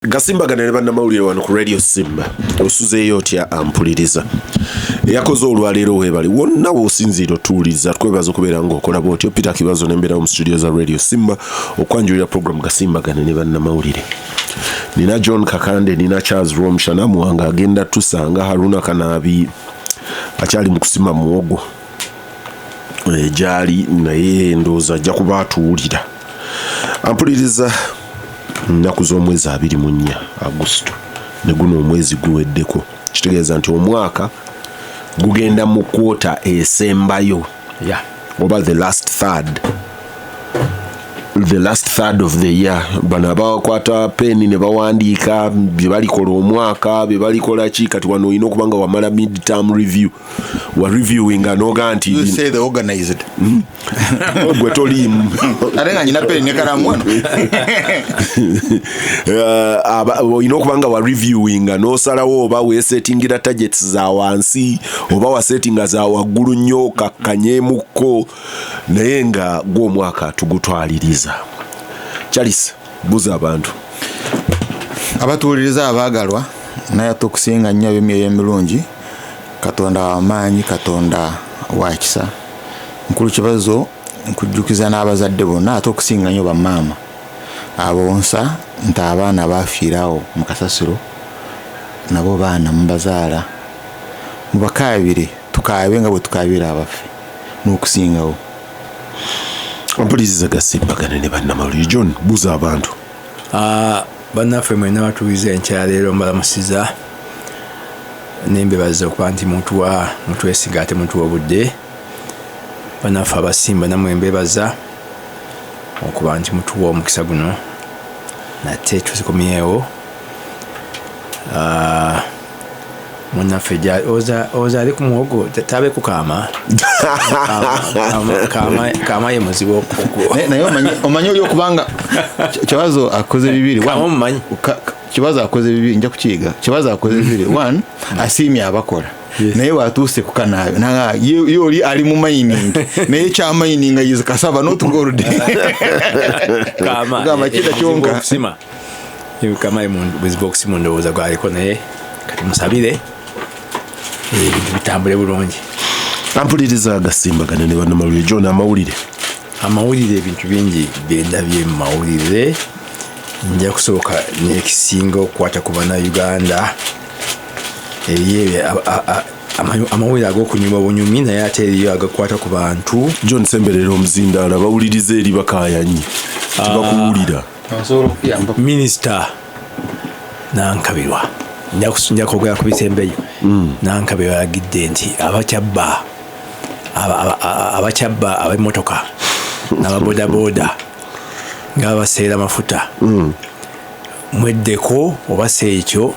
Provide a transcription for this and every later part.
Gasimbagana ne bannamawulire wano ku Radio Simba. Osuzeeyo otya ampuliriza? Eyakoze olwaleero weebale wonna w'osinziira otuwuliriza, twebaza okubeera ng'okola bw'otyo. Peter Kibazo nembeerawo mu studio za Radio Simba okwanjulira program Gasimbagane ne bannamawulire. Nina John Kakande, nina Charles Rwomushana Muwanga agenda tusanga Haruna Kanaabi akyali mu kusima muwogo gyali, naye ndowooza ajja kuba atuwulira. Ampuliriza, nnaku z'omwezi 24 Agusto, ne guno omwezi guweddeko, kitegeeza nti omwaka gugenda mu quarter esembayo oba the last third of the year. Bano abakwata peni ne bawandiika bye balikola omwaka, bye balikola ki, kati wano olina okuba nga wamala mid term review, wa reviewinga noga nti You say the organized. Gwe toliimu. Ate nga nyina peni ne kalamu wano. Olina okuba nga wa reviewinga n'osalawo oba weesetingira targets za wansi oba wasetinga za waggulu nnyo, kakkanyeemukko, naye nga gw'omwaka tugutwaliriza. Charles, buza abantu. Abatuwuliriza abaagalwa, naye ate okusinga nnyo ab'emyoyo emirungi, Katonda w'amaanyi, Katonda wa kisa. Nkulu Kibazo, nkujjukiza n'abazadde bonna, ate okusinga nnyo bamaama abonsa nti abaana bafiirawo mu kasasiro, nabo baana mubazaala, mubakaabire, tukaabe nga bwe tukaabira abaffe n'okusingawo. Ampuliriza, Gasimbagane ne bannamawulire. John, buza abantu. Ah, bannaffe mwenna batuwiza enkya leero, mbalamusiza nembebaza okuba nti mutuwa, mutwesiga ate mutuwa obudde. Bannaffe abasimba, namwe mbebaza okuba nti mutuwa omukisa guno nate tuzikomyewo. Ah, munnaffe oza ali ku muwogo, tabe ku kaama. Kaama ye muzibu Naye omanyi oli okubanga Kibazo akoze bibiri. Kaama omumanyi? Kibazo akoze bibiri, nja kukiyiga. Kibazo akoze bibiri. One, asiimye abakola, naye watuuse ku kanaabe naga ye oli ali mu mining, naye kya mining is cassava, not gold. Kaama. Gamba kida kyonka. Okusima kama ye buzibu okusima, ndowooza gwaliko, naye kati musabire ebintu bitambule bulungi. Ampuliriza, Gasimbagane ne bannamawulire. John, amawulire. Amawulire, ebintu bingi byendabye mu mawulire. Nja kusooka n'ekisinga okukwata ku Bannayuganda. Eriyo ebyo amawulire ag'okunyuma obunyumi, naye ate eriyo agakwata ku bantu. John, semberera omuzindaala, bawuliriza eri bakayanye, tebakuwulira. Osobola okuyamba. Minisita Nankabirwa, nja kwogera ku bisembeyo. Nankabirwa yagidde nti abakyabba abakyabba ab'emmotoka n'ababodaboda nga baseera mafuta, mweddeko, oba si ekyo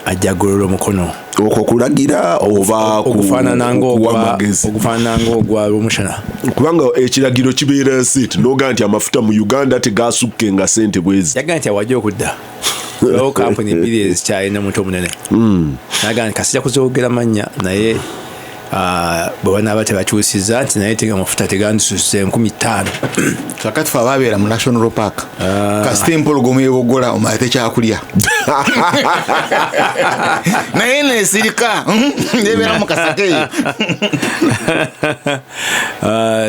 ajja golola omukono. Okwo kulagira oba ogufaanana kuwa ng'ogwa amagezi? Ogufaanana ng'ogwa Lwomushana. Kubanga ekiragiro kibeera sente noga nti amafuta mu Uganda tegasukkenga nga sente bwezi. Yagamba nti awajja okudda waliwo kampuni bbiri ezikyalina omuntu omunene, nagamba nti kasijja kuzoogera mannya, naye bwe banaaba tebakyusiza nti naye amafuta tegandisusse 5000. Kakati fe ababeera mu National Park, kasita empologoma ebogola, omala tekyakulya, naye nesirika nebeera mu kasaka eyo.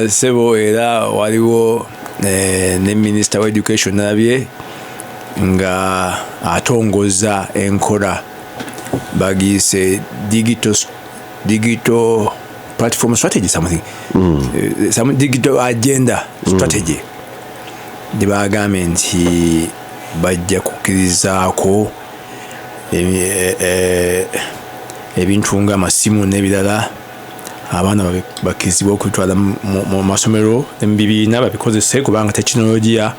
Sebo, era waliwo ne minisita wa education nalabye nga atongoza enkola bagiyise digital platform strategy, something, some digital agenda strategy, gye bagambye nti bajja kukkirizaako ebintu nga amasimu n'ebirala, abaana bakkirizibwa okubitwala mu masomero ne mu bibiina babikozese, kubanga tekinologiya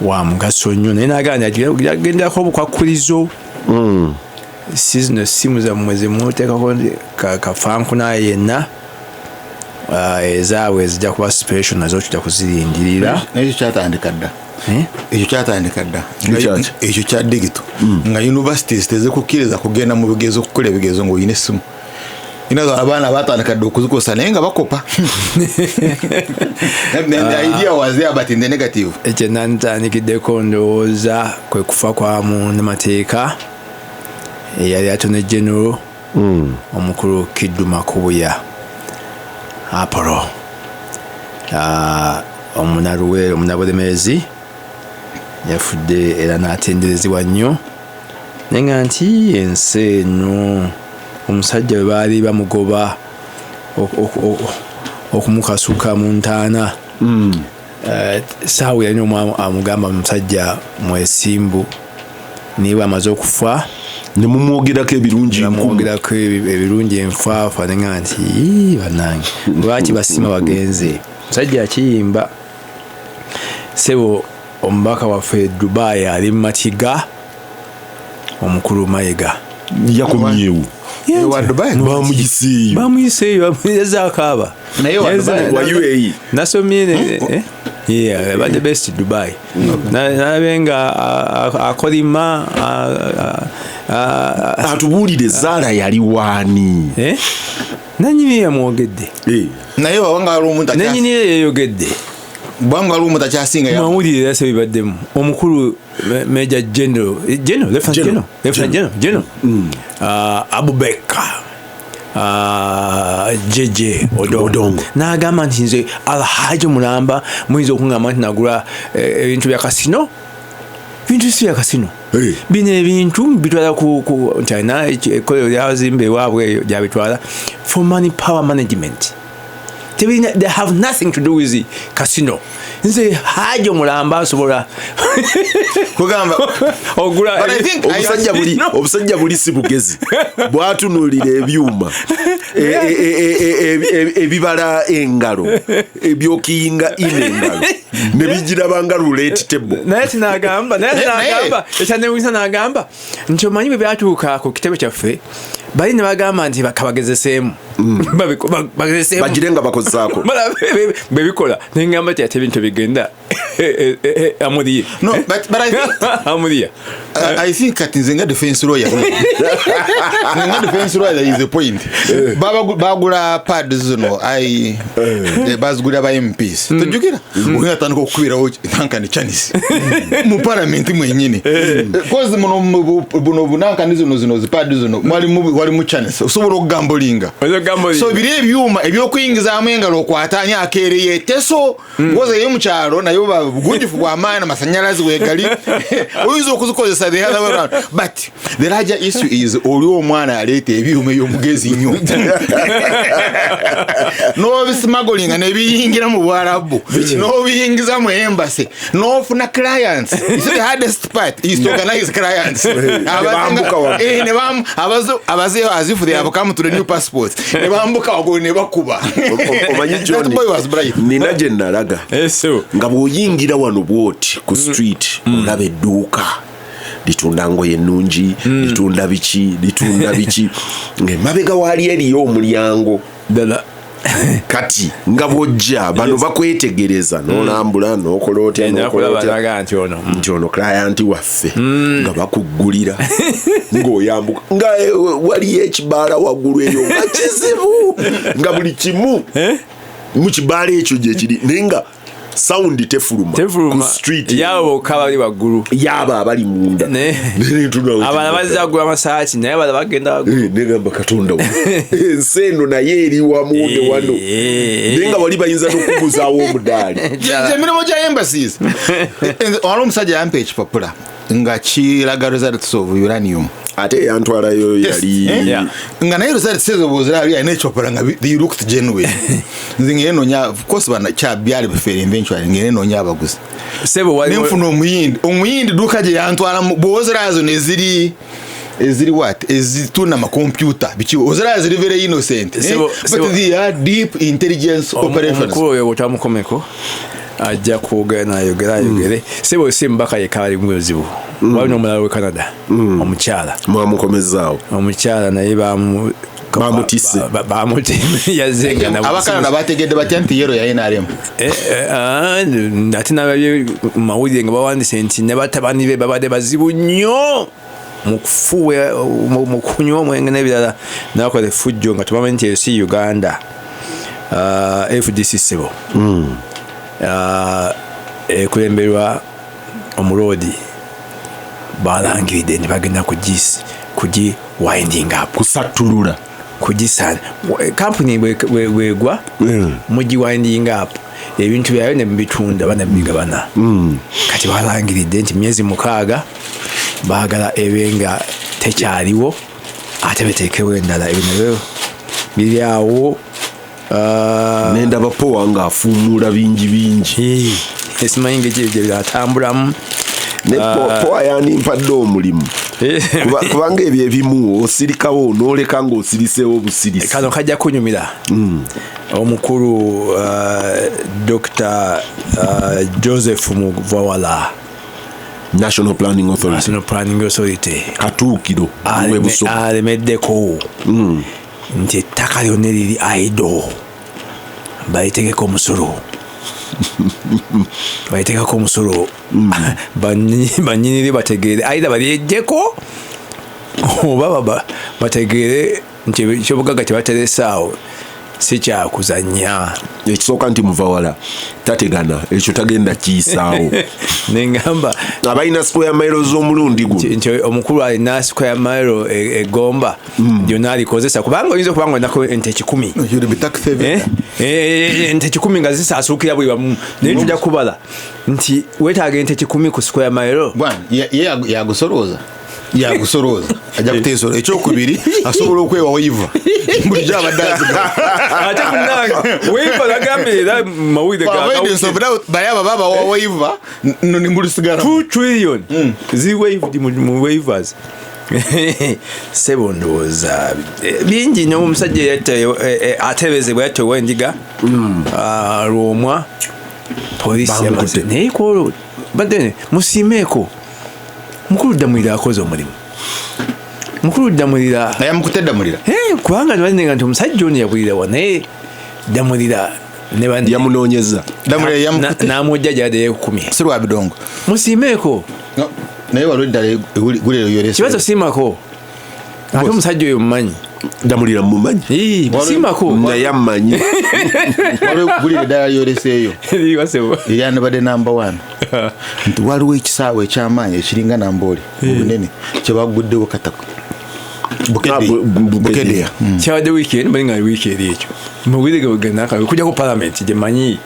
wa mugaso nnyo. Naye nagamba nti agenderako obukwakkulizo, si zino simu zammwe zemuteekako kafankunaye yenna. Ezaabwe zijja kuba special, nazo tujja kuzirindirira. Naye ekyo kyatandika dda. Eh? Ekyo kyatandika dda. Ekyaki? Ekyo kya digital, nga universities tezikukkiriza kugenda mu bigezo, okukola ebigezo ng'olina essimu. Inazo abaana batandika dde okuzikozesa naye nga bakopa. The idea was there, but in the negative. Ekyo nantandikiddeko, ndowooza kwe kufa kwa munnamateeka eyali Attorney General, omukulu Khiddu Makubuya Apollo, omunaluweero, omunabulemeezi, yafudde era n'atenderezebwa nnyo. Naye nga nti ensi eno, omusajja bwe baali bamugoba okumukasuka mu ntaana, saawa yalina omu amugamba, musajja mwesimbu, naye bwamaze okufa ne mumwogerako ebirungi. Bamwogerako ebirungi enfaafa, nenga nti, "Ii, bannange, lwaki basima bagenze?" Musajja akiyimba. Sebo, omubaka waffe Dubai ali mumatiga, omukulu Mayiga. Yakomyewo? Wa Dubai? Bamuyiseeyo? Bamuyiseeyo, yazaakaaba. Naye wa Dubai? Wa UAE? Nasomye yeah, abadde best Dubai. Nalabe nga akolima Atubuulire, zaala yali waani? Eh? Nanyini yamwogedde. Naye wabanga waliwo omuntu Nanyini yeyogedde. Bwanga waliwo omuntu akyasinga Mawulire era sebibaddemu omukulu Major General, General, Lieutenant General. General, Lieutenant General, General Abubakar JJ Odongo. Odongo. N'agamba nti nze Alhaji Mulamba, muyinza okuŋŋamba nti nagula ebintu bya kasino. Bintu si bya kasino. Bino ebintu bitwala ku nti alina ekkolero lyazimba ewaabwe eyo gyabitwala for money power management. Tebirina, they have nothing to do with the casino. Nze Haji Omulamba nsobola Kugamba ogula. But I think Obusajja buli, obusajja buli si bugezi bwatunuulira ebyuma ebibala engalo, ebyokiyinga ina engalo ne bigiraba nga roulette table. Naye tinagamba, naye tinagamba ekyanewunyisa, nagamba nti omanyi bwe byatuuka ku kitebe kyaffe, bali ne bagamba nti bakabagezeseemu. Bagezeseemu. Bagire nga bakozesaako. Balabe bwe bikola. Nengamba ti ate ebintu bigenda amuliye. No, but I think Amuliya. I think kati nze nga defense lawyer, nze nga defense lawyer, there is a point. Bagula pads zino ai bazigulira ba MPs, tojjukira ogenda tandika okukubirawo nankani chanis mu parliament mwenyini, cause muno buno bunankani zino zipad zino walimu chanis, osobola okugambolinga. So biri ebyuma ebyokuyingizaamu engalo okwata ani akeereye teso ngoza eyo mukyalo, naye oba bugunjufu bw'amaanyi, amasanyalaze wegali, oyinza okuzikozesa the other way round. But the larger issue is oli omwana aleeta ebyuma ebyomugezi nnyo n'obismugglinga nebiyingira mu Bwarabu n'obiyingiza mu embassy n'ofuna clients. You see, the hardest part is to organize clients. Bambuka waggulu. Ne abaze as if they have come to the new passports, ne bambuka waggulu ne bakuba. Omanyi That John, boy was bright. Nina gye nalaga Eso. nga bw'oyingira wano bwoti ku street, olaba edduuka litunda ngoye ennungi, litunda biki, litunda biki, ng'emabega waali eriyo omulyango. Ddala. Kati nga bw'ojja bano bakwetegereza, n'olambula, n'okola otya, n'okola Nakulaba otya, naga nti ono nti ono client waffe, nga bakuggulira ng'oyambuka, nga waliyo ekibaala waggulu eyo nga kizibu, nga buli kimu mu kibaala ekyo gye kiri, naye nga sound tefuluma Tefuluma. ku street. Yaabo bokka bali waggulu. Yaaba abali munda. Abalala bazza kugula masaati, naye abalala bagenda waggulu. Negamba, Katonda we, ensi eno naye eri wamunde wano, naye nga wali bayinza n'okuguzaawo omudaali. Emirimu gya embassies. Waliwo omusajja yampa ekipapula nga kiraga results of uranium. Ate yantwalayo yali Eh? Yeah. Nga naye results ezo bwoziraba, alina ekipapula nga they looked genuine. Nze ngere noonya, of course bana kya byali bifere eventually, ngere noonya abaguzi. Sebo, waliwo Nenfuna omuyindi, omuyindi duuka gye yantwalamu, bwoziraba zino eziri what, ezitunda amakompyuta biki, oziraba ziri very innocent, eh? Sebo- But they are deep intelligence operations. Omukulu oyo bwetamukomeko ajja kwogera nayogera ayogere. Sebo, si mubaka yekka ali mu buzibu, wali n'omulala we Canada, omukyala. Mwamukomezaawo? Omukyala naye bamu Bamutisse. Bamutisse, yazenga Abakanada bategedde batya nti yero ya NRM? Ate nababye mumawulire nga bawandise nti ne batabani be babadde bazibu nnyo. Mu kufuuwa, mu kunywa omwenge n'ebirala, nabakola effujjo nga tubamanyi nti ensi Uganda. FDC, ssebo, ekulemberwa omuloodi, balangiridde nti bagenda kugi winding up. Kusattulula. Kugisa kampuni bwegwa, mugi winding up, ebintu byayo ne mubitunda, bana bigabana. Kati balangiridde nti myezi 6 baagala ebe nga tekyaliwo, ate beteekewo endala. Ebyo nabyo biri awo. Nendaba Powa ng'afuumuula bingi bingi. Esimanyi ngeki ebyo byatambulamu. Ne Powa yandimpadde omulimu. Kubanga ebyo ebimu osirikawo n'oleka ng'osiriseewo obusirisi. Kano kajja kunyumira omukulu Dr Joseph Muvawala. National Planning Authority. National Planning Authority. Katuukiro webusoga. Alemeddeko nti ettaka lyonna eriri idle balitegeko omusolo, balitegeko omusolo. Banyiniri bategeere either balyejjeko oba bategeere nti ekyobugagga kyebateresaawo si kyakuzanya. Ekisooka nti Muvawala tategana, ekyo tagenda kiyisaawo. Neŋŋamba abalina square mile z'omulundi guno. Nti omukulu alina square mile egomba lyonna alikozesa, kubanga oyinza okuba nga olinako ente 100. You'll be tax haven. Ente 100 nga zisaasuukira buli wamu, naye tujja kubala nti weetaaga ente 100 ku square mile. Bwana, ye yagusolooza, yagusolooza, ajja kuteesola. Ekyokubiri, asobola okwewa waiver, bulijjo abadde aziga. Ate munange waiver nagambye era mu mawulire ga Avoidance of doubt, bali abo babawa waiver no nimulusigala. 2 trillion zi waived mu waivers. Sebo, ndowooza bingi nnyo. Omusajja yatta, ateebezebwa yatta Owendiga Lwomwa, poliisi Bamukutte. yamaze naye kwolwo badde musiimeeko mukulu Ddamulira akoze omulimu, mukulu Ddamulira. Naye amukute Ddamulira. Kubanga tebalinga nti omusajja ono yabulira wa, naye Ddamulira ne banne Yamunoonyeza. Ddamulira yamukute. N'amujja gyadde yeekukumye. Si lwa bidongo. Musiimeeko. No, naye waliwo eddala gulero yolese. Kibazo, siimako ate omusajja oyo mumanyi. Ddamulira mumanyi. Siimako. Naye ammanyi. Waliwo guliro eddala lyoleseeyo. Wasebo. Eryandibadde namba one, nti waliwo ekisaawe ekyamaanyi ekiringa Namboole obunene kyebaguddewo katako. Ah, Bukedea. Kyabadde wiiki eno, bali nga wiiki eri ekyo mawulire genaka kujjako palamenti gyemanyi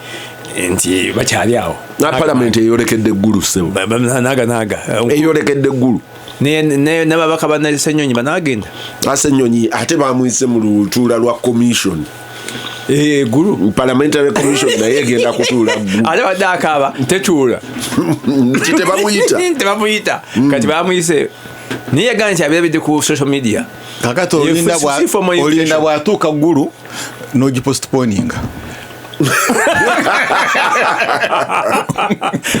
nti bakyali awo. Na palamenti eyolekedde eggulu, ssebo. Naga naga. Eyolekedde eggulu. N'ababaka bannasenyonyi banagenda. Asenyonyi ate bamuyise mu lutuula lwa commission. Eggulu. Parliamentary commission naye egenda kutuula ggulu. Ate badde akaaba tetuula. Nti tebamuyita. Tebamuyita, kati bamuyise, naye yagamba nti abirabidde ku social media. Kakati olinda Si formal olinda invitation. bwatuuka ggulu n'ogipostponinga.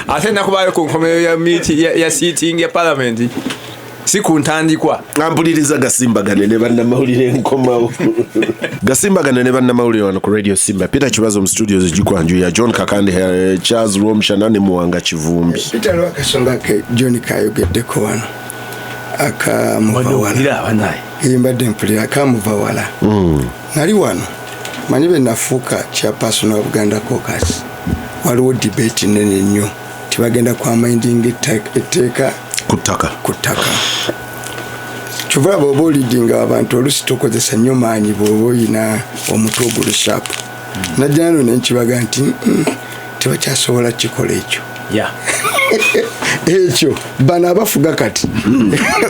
Ate nakubayo ku nkomerero ya meeting ya sitting ya parliament, si ku ntandikwa. Ampuliriza, gasimbagane ne bannamawulire, nkomawo gasimbagane ne bannamawulire wano ku Radio Simba. Peter Kibazo mu studios gikwanjuya John Kakande, Charles Rwomushana ne Muwanga Kivumbi. Peter, lwakasonga ke John kayogeddeko wano akamuvawala. Mpulira banaye. Mbadde mpulira akamuvawala. Nali wano, manyi bwe nafuuka chairperson wa Buganda Caucus, waliwo debate nene nnyo tibagenda kwamendinga etteeka ku ttaka. Ku ttaka. Kyova bw'oba olidinga abantu, olusi tokozesa nnyo maanyi bw'oba oyina omutwe oguli sharp. Najja nno nenkibaga nti tebakyasobola kikola ekyo. Ekyo bano abafuga kati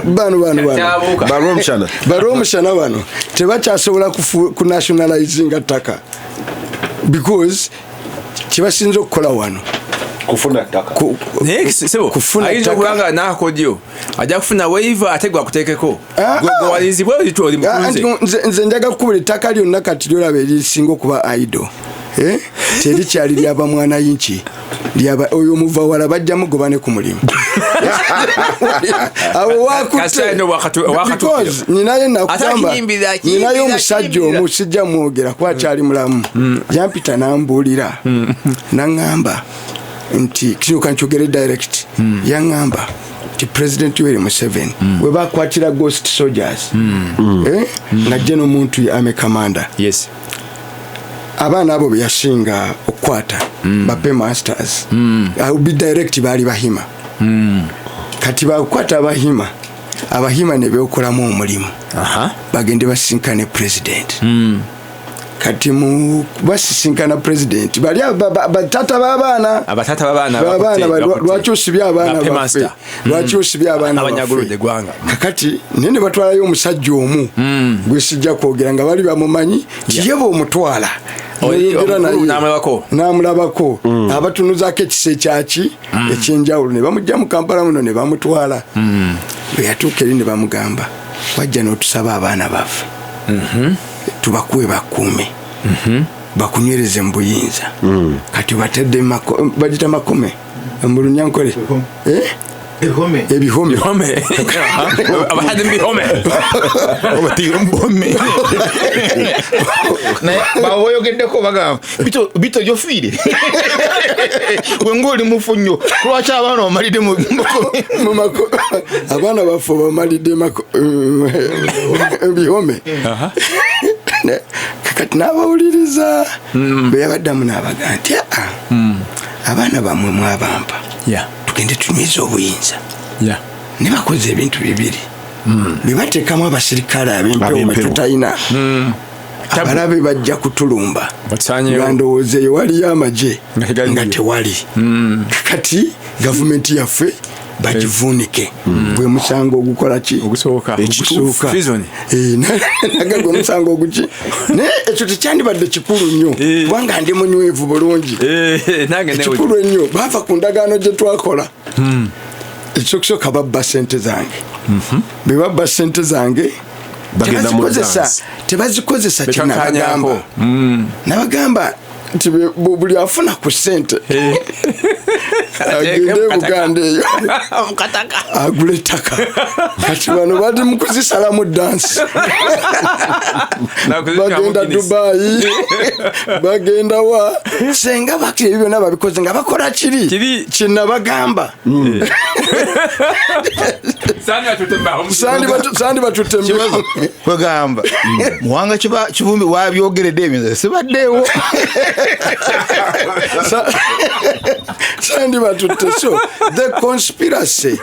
bano bano bano Kyabuuka. Balwomushana. Balwomushana bano tebakyasobola kunationalizinga ttaka, because kyebasinza okukola wano kufuna ttaka. Naye sebo, kufuna ayinza ttaka. okuba nga n'akodyo ajja kufuna waiver, ate gwe akuteekeko. Ah, ah. Gwewalizibwa oli oli Ah, anti mukunze. nze njaga kukubira ettaka lyonna kati lyolaba erisinga okuba idle, eh? Terikyali lyaba mwana yinki, lyaba oyo omuvawala, bajja mugoba ne ku mulimu awo. Kasita eno wakatuukira. Because ninayo nakugamba, Ate akiyimbira, ninayo akiyimbira, omusajja akiyimbira. omu, sijja mwogera kuba akyali mulamu, yampita nambuulira naŋŋamba nti kisoka nkyogere direct, yaŋŋamba Ti President Yoweri Museveni we bakwatira ghost soldiers, Eh? Nga General Muntu ye army commander. Abaana abo be yasinga okukwata, ba paymasters, I will be direct, baali Bahima. Kati bakukwata Abahima, Abahima ne beekolamu omulimu, bagende basinkane president. Kati mu basisinkana president, bali batata b'abaana, Abatata b'abaana. Babaana, lwaki osibye abaana baffe? Paymaster. Lwaki osibye abaana Abanyaguludde baffe? eggwanga. Kakati naye ne batwalayo omusajja omu gwe sijja kwogera, nga bali bamumanyi nti ye bwomutwala Oyo nayogera omukulu naye, n'amulabako. N'amulabako, abatunuzaako ekisa ekyaki ekyenjawulo, ne bamugja mu Kampala muno ne bamutwala. Bwe yatuuka eri ne bamugamba, wajja n'otusaba abaana baffe tubakuwe bakuume, bakunywereze mu buyinza. Kati batedde bagita makome mu Lunyankole. Eh? Ebihome. Ebihome. Bihome. Abahadde mu bihome. Obatiire mubome, naye baba boyogeddeko bagamba bito gyofiire gwe ngaoli mufu nnyo, lwaki abaana omalidde mu mukome? Abaana baffe bamalidde ebihome. Kakati n'abawuliriza, bwe yabaddamu n'abaga nti, aa, abaana bammwe mwabampa, tugende tunyweze obuyinza. Ne bakoze ebintu bibiri, bwe bateekamu abasirikale ab'empewo be Ab'empewo. tutalina, abalabe bajja kutulumba. Batusaanyeewo. Nga ndowooza eyo waliyo amagye Nga tegaliyo. nga tewali. Kati gavumenti yaffe bagivuunike, gwe musango ogukola ki? Ogusooka. Ogusooka. Treason. Eh, naga gwe musango oguki, naye ekyo tekyandibadde kikulu nnyo, kubanga ndi munywevu bulungi. Eh, nange Ekikulu ennyo, baava ku ndagaano gye twakola. Ekyokusooka, babba sente zange. Bwe babba sente zange, Bagenda mu tebazikozesa, dance. tebazikozesa. Bekakanyako. Kyenabagamba, nabagamba nti buli afuna ku sente agende e Buganda eyo Mukataka. agula ettaka. Kati bano bali mu kuzisalamu dansi, bagenda Dubayi, bagenda wa, senga bakiri ebyo byonna babikoze nga bakola kiri Kiri. kyenabagamba. Sandi batutte. Kibazo kwegamba Muwanga Kivumbi wabyogeredde ebyo nze sibaddeewo. Sandi batutte. So the conspiracy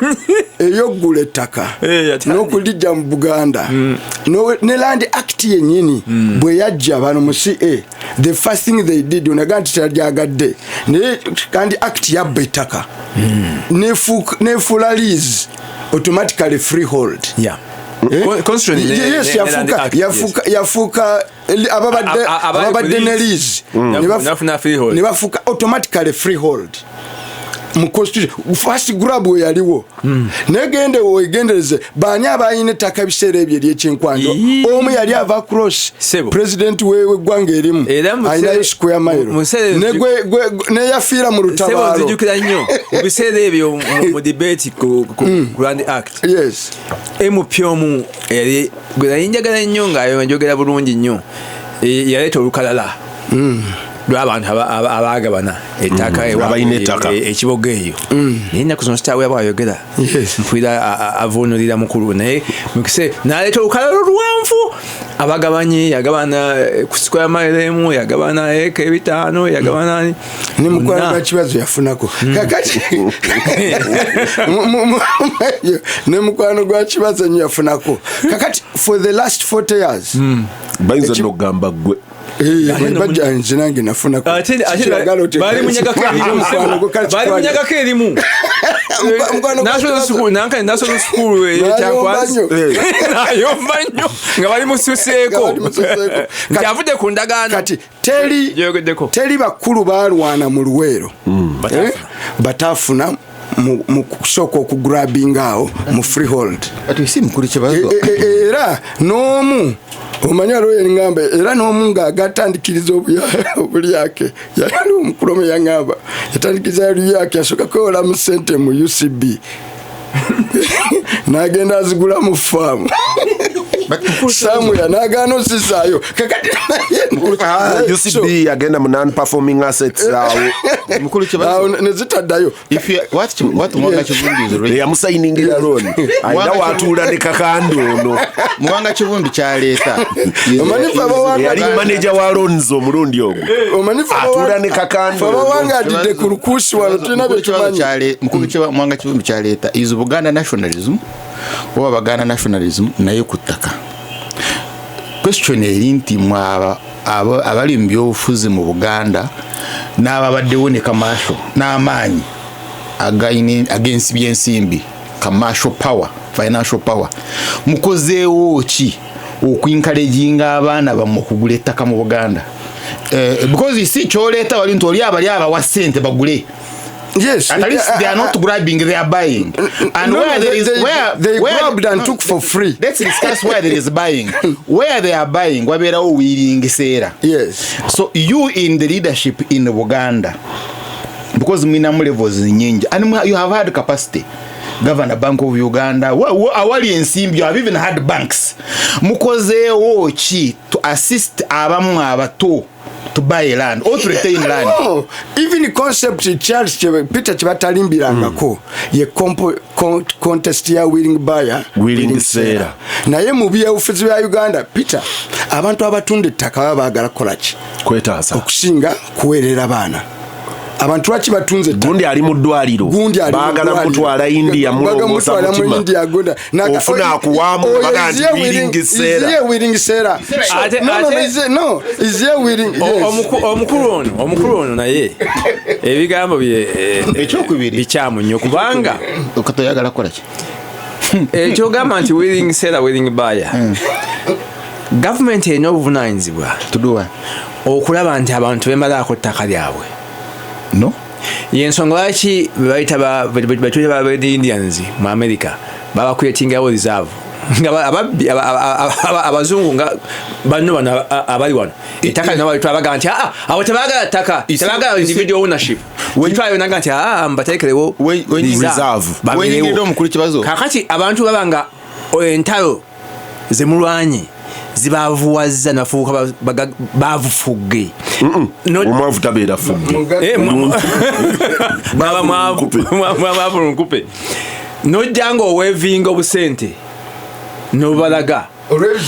eyoggula ettaka Eh, yatandika. n'okulijja mu Buganda, ne Land Act yennyini bwe yajja bano mu ca, the first thing they did, onaga nti teyalyagadde, naye kandi act yabba ettaka, nefuula lease automatically freehold. Eh? Constitution Yes, ne Land Act, yes. yafuuka ababadde Abali ababadde ku ne lease. lease ne Nafuna freehold. ne bafuuka automatically freehold mu constitution. First grab we yaliwo, naye gende wegendereze baani abalina ettaka ebiseera ebyo eryekyenkwanjo. Ii. Omu yali ava cross Sebo. president weggwanga erimu Era alinayo square mile mu biseera neyafiira mu Sebo, lutabaalo. nzijukira nnyo mu biseera ebyo mu debate ku Land Act, MP omu yali gwe nali njagala nnyo nga njogera bulungi nnyo. Eh, yaleeta olukalala lw'abantu abaagabana ettaka Abalina ettaka. ekibogo eyo, naye ennaku zino sitaawe yaba ayogera, mpulira avuunulira mukulu, naye mukise n'aleeta olukalala oluwanvu, abagabanyi yagabana ku square mile emu, yagabana eka 500, yagabana Ne mukwano Bonna. gwa Kibazo yafunako. Kakati ne mukwano gwa Kibazo nnyo yafunako. Kakati for the last 40 years, Bayinza nokugamba gwe. Eh, Ate no bajja nze nange nafunako. Ate Kiragala bali munyagako erimu. Mukwano gwo kale Bali kitwale. munyagako erimu. Mukwano gwa National Kibazo. School, nankani National School Nayomba ekyakwansi nnyo. nayomba nnyo nga bali Nga mususeeko bali mususeeko. nti avudde ku ndagaano Kati teri gyoyogeddeko. teri bakulu balwana mu Luweero, Eh, bataafuna mu kusooka okugrabinga awo mu freehold. Ati si mukulu Kibazo. Era n'omu omanyi waliwo yeŋŋamba, era n'omu ng'agatandikiriza obulyake, yali omukulu omu yaŋŋamba yatandikiriza obulyake, yasooka kwewolamu sente mu UCB n'agenda azigula mu faamu. Somewhere nagaana osisaayo kakati. Ah, UCB yagenda mu non performing assets awo. Mukulu Kibazo, Awo nezitaddayo. If you what Muwanga Kivumbi is right. Eyamusayiningira loan alina watuula ne Kakande ono. Muwanga Kivumbi kyaleeta Omanyi ffe abawanga- Eyali manager wa loans omulundi ogwo Omanyi ffe atuula ne Kakande ffe ono. abawangalidde ku lukuusi wano tulina bye tumanyi. Mukulu Muwanga Kivumbi kyaleeta is Buganda nationalism oba Baganda nationalism, naye ku ttaka. Question eri nti mwaba abali mu byobufuzi mu Buganda n'ababaddewo ne commercial n'amaanyi ag'ensi by'ensimbi, commercial power, financial power, mukozeewo ki okuencouraginga abaana bammwe okugula ettaka mu Buganda? Because si kyoleeta wali nti oli abali abawa ssente bagule. Yes. At least they are not grabbing, they are buying. And No, where no, there they- is where they where, grabbed and took for free. Let's discuss where there is buying. Where they are buying, wabeerawo willing seller. So you in the leadership in Buganda, because mwinamu levels nyingi and you have had capacity. Governor, Bank of Uganda, awali ensimbi, you have even had banks. Mukozeewo ki to assist abamu abato to buy land or to retain land? No, even concept Charles Peter kyebatalimbirangako ye contest ya willing buyer, willing seller. Naye mu byobufuzi bya Uganda, Peter, abantu abatunda ettaka baba baagala kukola ki? Kwetaasa. Okusinga kuweerera baana. Abantu lwaki batunze ettaka? Gundi ali mu ddwaliro. Gundi ali mu Baagala ddwaliro. mutwala India. Baagala Mulongoosa mutwala mu mutima. India, gunda. Ofuna akuwaamu, Oyo baga is nti ye willing is seller. ye willing seller. No, no, is ye willing, yes. Omukulu ono naye ebigambo bye Ekyokubiri. bikyamu nnyo kubanga Katoyagala kukola ki? Ekyogamba nti willing seller, willing buyer, gavumenti erina obuvunanyizibwa To do what? okulaba nti abantu bemalaako ttaka lyabwe. No. Yensonga lwaki bebayita batuyita ba Red Indians mu America, babacreatingawo reserve nga ababbi abazungu nga banno bano abali wano ettaka lino balitwala, baga nti aa, abo tebaagala ttaka, tebaagala individual ownership. Twala naga nti aa, mbateekerewo Reserve. Wenyingidde omukulu Kibazo. Kakati abantu baba nga entalo zemulwanye zibavuwazza nafuuka bavufugge. Omwavu tabeera fugge. Eh, mwaba mwavu. Nkupe. Mwavu nkupe, nojja nga owevinga obusente nobalaga.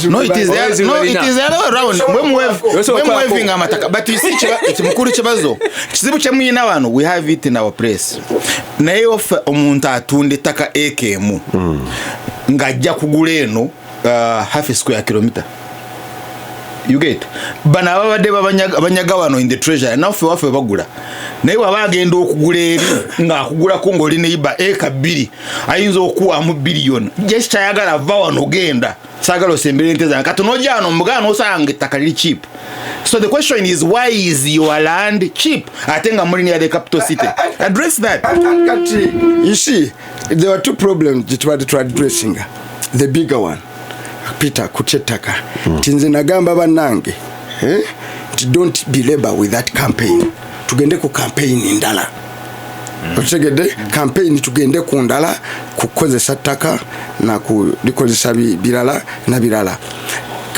No, it is the, Always no, it is the other way round. Yoso Mwe okwako. muwevinga amataka. But you see, mukulu Kibazo, kizibu kye muyina wano, we have it in our place. Naye ofe omuntu atunda ettaka eka emu ng'ajja kugula eno half a square kilometer. You get? Bano ababadde banyaga wano in the treasury, naffe waffe bagula, naye waba agenda okugula eri ng'akugulako ng'oli neiba eka 2, ayinza okuwamu biliyoni. Just kyayagala, va wano genda, saagala osembere ente zange. Kati nojja wano mugana nosanga ettaka liri cheap. So the question is, why is your land cheap ate nga muli near the capital city? Address that. Kati you see, there were two problems gyetubadde twaddressinga. The bigger one, Peter, kutya ettaka, nti nze nagamba bannange, nti don't belabor with that campaign, tugende ku campaign ndala. Okitegedde? Campaign tugende ku ndala, kukozesa ttaka nakulikozesa birala na birala.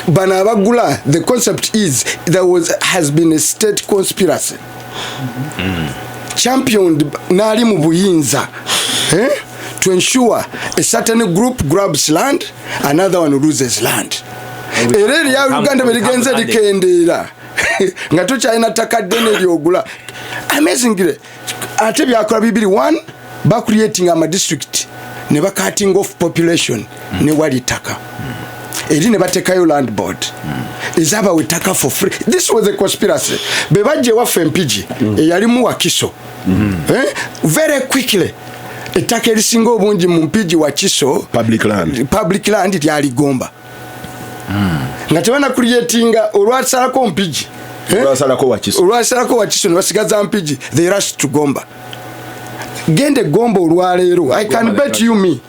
Bano abagula, the concept is there was has been a state conspiracy championed n'ali mu buyinza, eh? To ensure a certain group grabs land, another one loses land. Era erya Uganda bwe ligenze likendeera nga tokyalina ttaka ddene lyogula. Amazingly, ate byakola bibiri. One, bacreating amadistrict ne bacutting off population ne wali ttaka eri ne batekayo land board ezabawa ettaka for free. This was a conspiracy. Be bajja ewaffe Empigi eyalimu Wakiso, eh? Very quickly ettaka erisinga obungi mu Mpigi, Wakiso, Public land. Public land lyaligomba nga tebana creatinga olwasalako Mpigi, eh? Olwasalako Wakiso. Olwasalako Wakiso ne basigaza Mpigi, they rush to Gomba. Gende Gomba olwaleero, I can bet you me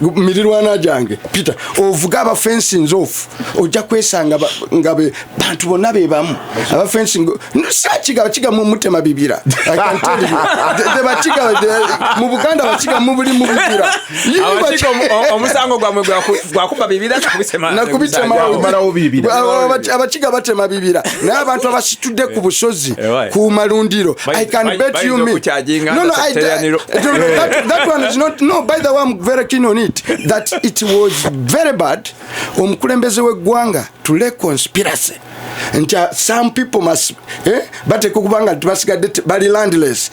Mirirwana gyange Peter, ovuga aba fencing off, ojja kwesanga nga bantu bonna be bamu. Aba fencing sakiga bakiga mu mutema bibira. I can tell you. The bakiga mu Buganda bakiga mu buli mu bibira. Abakiga omusango gwamwe gwakuba bibira kubisema. Nakubitema Kumalawo bibira. Abakiga batema bibira. Naye abantu abasitudde ku busozi ku malundiro. I can bet you me. No, I that one is not. No, by the way, I'm very keen on it. That it was very bad. Omukulembeze w'eggwanga to lay conspiracy. Nti some people must bateeka okubanga nti basigadde bali landless.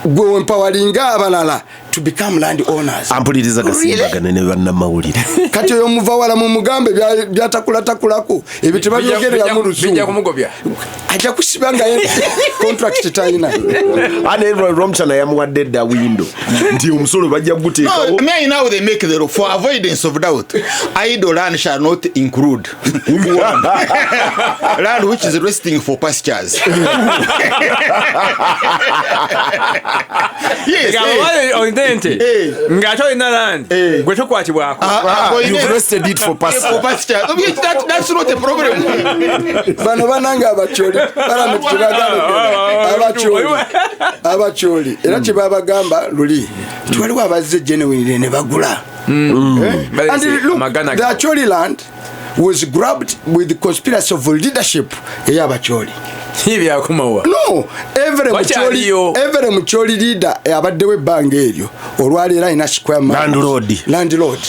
Gwe empawalinga abalala to become land owners. Ampuliriza gasimbagane ne bannamawulire. Kati oyo muva wala mu mugambe byatakulatakulaku ebyo tebabyogerera mu luzungu. Bijja kumugobya. Ajja kusiba nga ye contract talina. Ane Romchana yamuwadde dda window nti omusolo bajja kuguteekawo. No, me now they make the law for avoidance of doubt. Idle land shall not include land which is resting for pastures. Yes. Nga tolina land gwe tokwatibwako. You've rested it for pasture. That's not a problem. Bano bananga abacholi abacholi era kye babagamba luli twaliwo abazze genuinely ne bagula. And look, the Acholi land was grabbed with the conspiracy of leadership ey'abacholi. No, every Mucholi leader abaddewo ebbanga eryo olwaleero alina square mile. Landlord.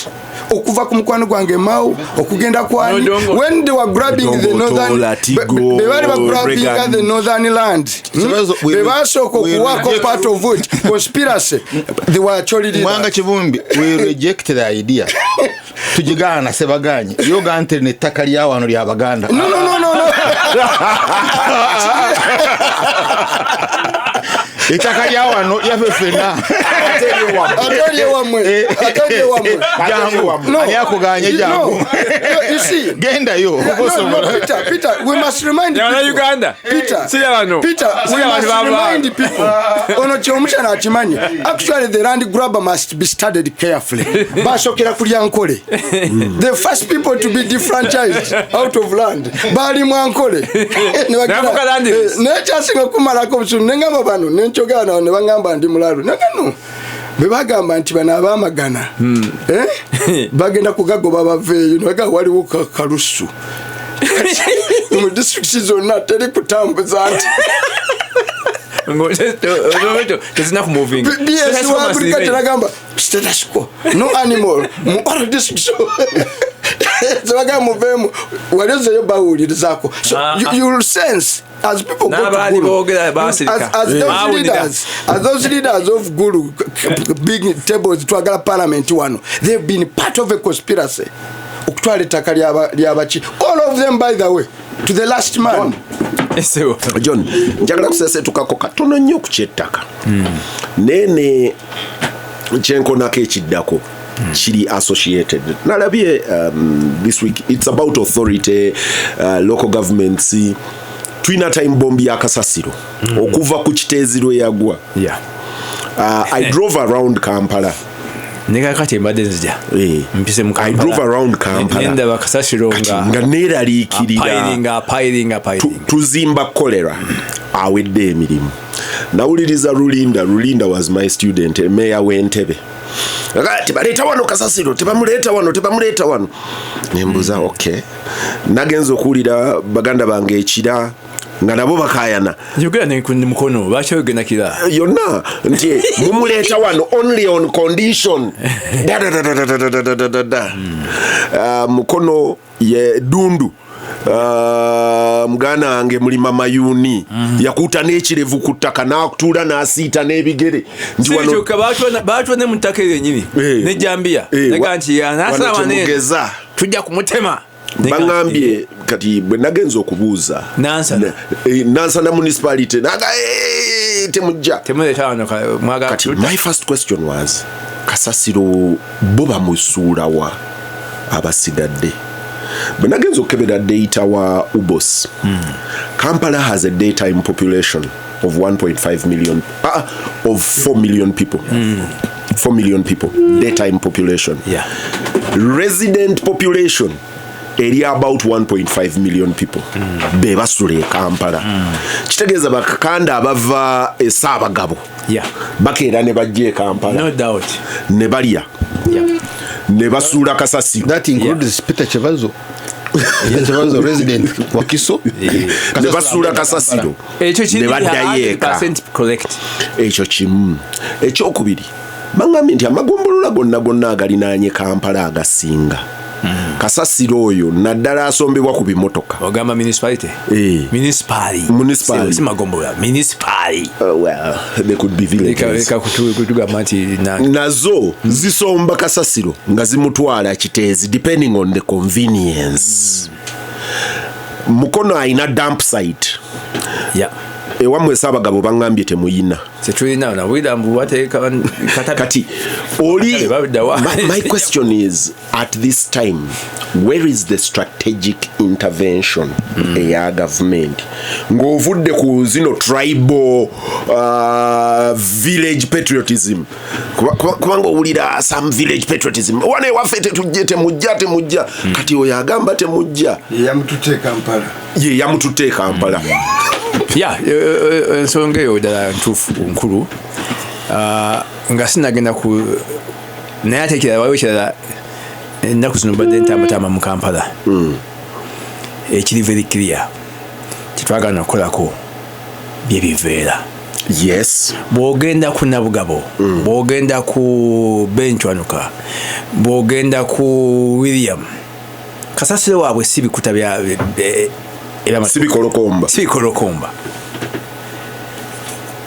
Okuva ku mukwano gwange Mao okugenda kwani when they were grabbing the northern be bali bagrabbing the northern land be basooka okuwaako part of it conspiracy they were Acholi leaders. Mwanga Kivumbi, we reject the idea. Tujigaana sebaganye yoga nti n'ettaka lya wano lya Baganda. No. Ettaka lya wano lyaffe ffenna. Ate wammwe. Jangu. Ani akuganye jangu. You see. Gendayo. No, Peter, we must remind people. Uganda. Peter, we must remind people. Ono kyomukyala akimanyi. Actually, the land grabber must be studied carefully. Basokera kulya Nkole. The first people to be defranchised out of land. Bali mu Ankole. Naye kyasinga okumalako obusungu ne ngamba bano ne nkyogera nabo ne bangamba ndi mulalu. Nagano bwe bagamba nti bano abaamagana bagenda kugagoba baveeyo ne bagamba waliwo kalusu mu disitulikiti zonna teri kutambuza nti BS wa agriculture agamba status quo, no animal mu all districts. Zebagamba muveemu walezeyo bawulirizaako. So you will sense as people go to Gulu, as those leaders of Gulu, big tables twagala parliament wano, they've been part of a conspiracy okutwala ettaka lyabaki, all of them by the way, to the last man. John, njagala kusesetukako katono nnyo ku ky'ettaka. Nene kyenkonako ekiddako kiri associated. Nalabye this week it's about authority, local governments. Tulina time bomb ya kasasiro okuva ku Kiteezi lwe yagwa. I drove around Kampala. Nekakati mbadde nzija. Mpise mu Kampala. I drove around Kampala. Nendaba kasasiro nga neeraliikirira. Piling. Tuzimba cholera awedde emirimu. Nawuliriza Rulinda. Rulinda was my student, mayor w'Entebbe. Tebaleeta wano kasasiro, tebamuleeta wano. Nembuuza okay. Nagenze okuwulira baganda bange ekira nga nabo bakayana. Yogera ne ku mukono, bakyogera kira. Yonna nti mumuleeta wano only on condition. Da da da da da da da da da. Mukono ye Dundu. Muganda wange mulima mayuni yakuta n'ekirevu ku ttaka n'atuula n'asiita n'ebigere. Nti wano baatwa ne mu ttaka eryo nnyini n'ejjambiya naga nti anasaba ne tujja kumutema. Bangambye kati bwe nagenze okubuuza Nansana municipality naga temujja temuleeta wano mwaga. Kati my first question was kasasiro bo bamusuula wa abasigadde. Bwe nagenze okukebera data wa UBOS, Kampala has a daytime population of 1.5 million, of 4 million people. 4 million people daytime population. Resident population eri about 1.5 million people be basula e Kampala. Kitegeeza bakakanda abava e Ssaabagabo bakeera ne bajja e Kampala. No doubt. Ne balya ne basuula kasasiro. That includes Peter Kibazo. Peter Kibazo, resident Wakiso. Ne basuula kasasiro Ekyo kiri ne baddayo eka. 100% correct. Ekyo kimu. Ekyokubiri, baŋŋambye nti amagombolola gonna gonna agalinaanye Kampala agasinga kasasiro oyo naddala asombebwa ku bimotoka. Ogamba municipality? Eh. Municipality. Municipality. Si magombolola, municipality. Well, they could be villages. Leka kutugamba nti Nazo zisomba kasasiro nga zimutwala Kiteezi, depending on the convenience. Mukono ayina dump site. Ewammwe Ssaabagabo baŋŋambye temuyina. Tetulina nawulira mbu bateeka katabi. Kati oli Katabi babiddawa. My question is, at this time, where is the strategic intervention eya government ng'ovudde ku zino tribal, village patriotism? Kubanga owulira some village patriotism, wane ewaffe tetujje, temujja, temujja. Kati oyo agamba temujja Yamututte e Kampala. Ye yamututte e Kampala. Ya, ensonga eyo ddala ntuufu, nkulu. Nga sinagenda ku naye ate ekirala, waliwo ekirala. Ennaku zino mbadde ntambatamba mu Kampala. Ekiri very clear, tetwagala okukolako byebiveera. Bw'ogenda ku Nabugabo, bw'ogenda ku Ben Kiwanuka, bw'ogenda ku William, kasasiro waabwe si bikuta bya Si bikolokomba. Si bikolokomba,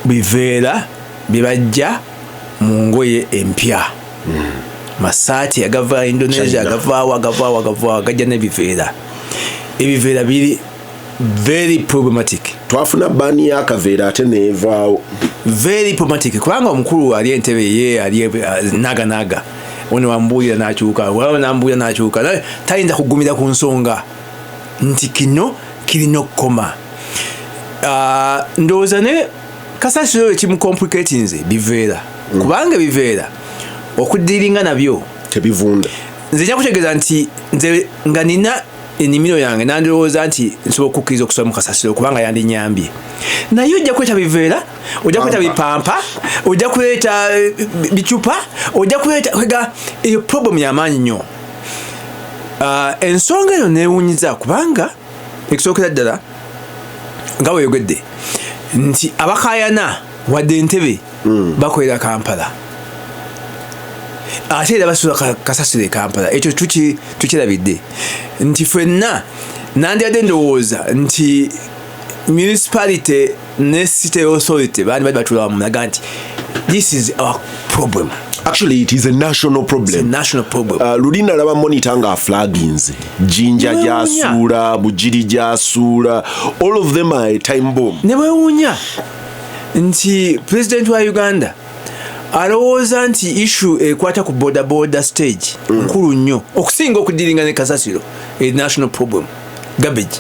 biveera bibajja mu ngoye empya, masaati agava Indonesia, China. Agavaawo, agavaawo, agavaawo, gajja n'ebiveera. Ebiveera biri very problematic. Twafuna ban y'akaveera ate neevaawo. Very problematic, kubanga omukulu ali entebe ye ali naga naga, ono wambuulira n'akyuka, waliwo nambuulira n'akyuka. Naye tayinza kugumira ku nsonga nti kino kirina okukoma. Ndowooza ne kasasiro oyo kimucomplicatinze biveera, kubanga ebiveera okudiringa nabyo tebivunda. Nze nja kutegeeza nti nze nga nina ennimiro yange, nandowooza nti nsobola okukkiriza okusula mu kasasiro kubanga yandinyambye, naye ojja kuleeta biveera, ojja kuleeta bipampa, ojja kuleeta bicupa, ojja kuleeta kwega. Eyo problem yamaanyi nnyo. Ensonga eyo neewunyiza, kubanga ekisookera ddala nga weeyogedde nti abakaayana wadde entebe bakolera Kampala, ate era basula kasasiro e Kampala. Ekyo tukirabidde nti ffenna nandibadde ndowooza nti municipality ne city authority bandi bali batula wamu naga nti this is our problem. Actually, it is a national problem. It's a national problem. Luli nalaba Monitor nga flaggings Jinja Newewuunya. gyasuula, Bugiri gyasuula, all of them are a time bomb. Ne bwewuunya nti president wa Uganda alowooza nti issue ekwata ku boda boda stage nkulu nnyo okusinga okudiringa ne kasasiro, a national problem, garbage,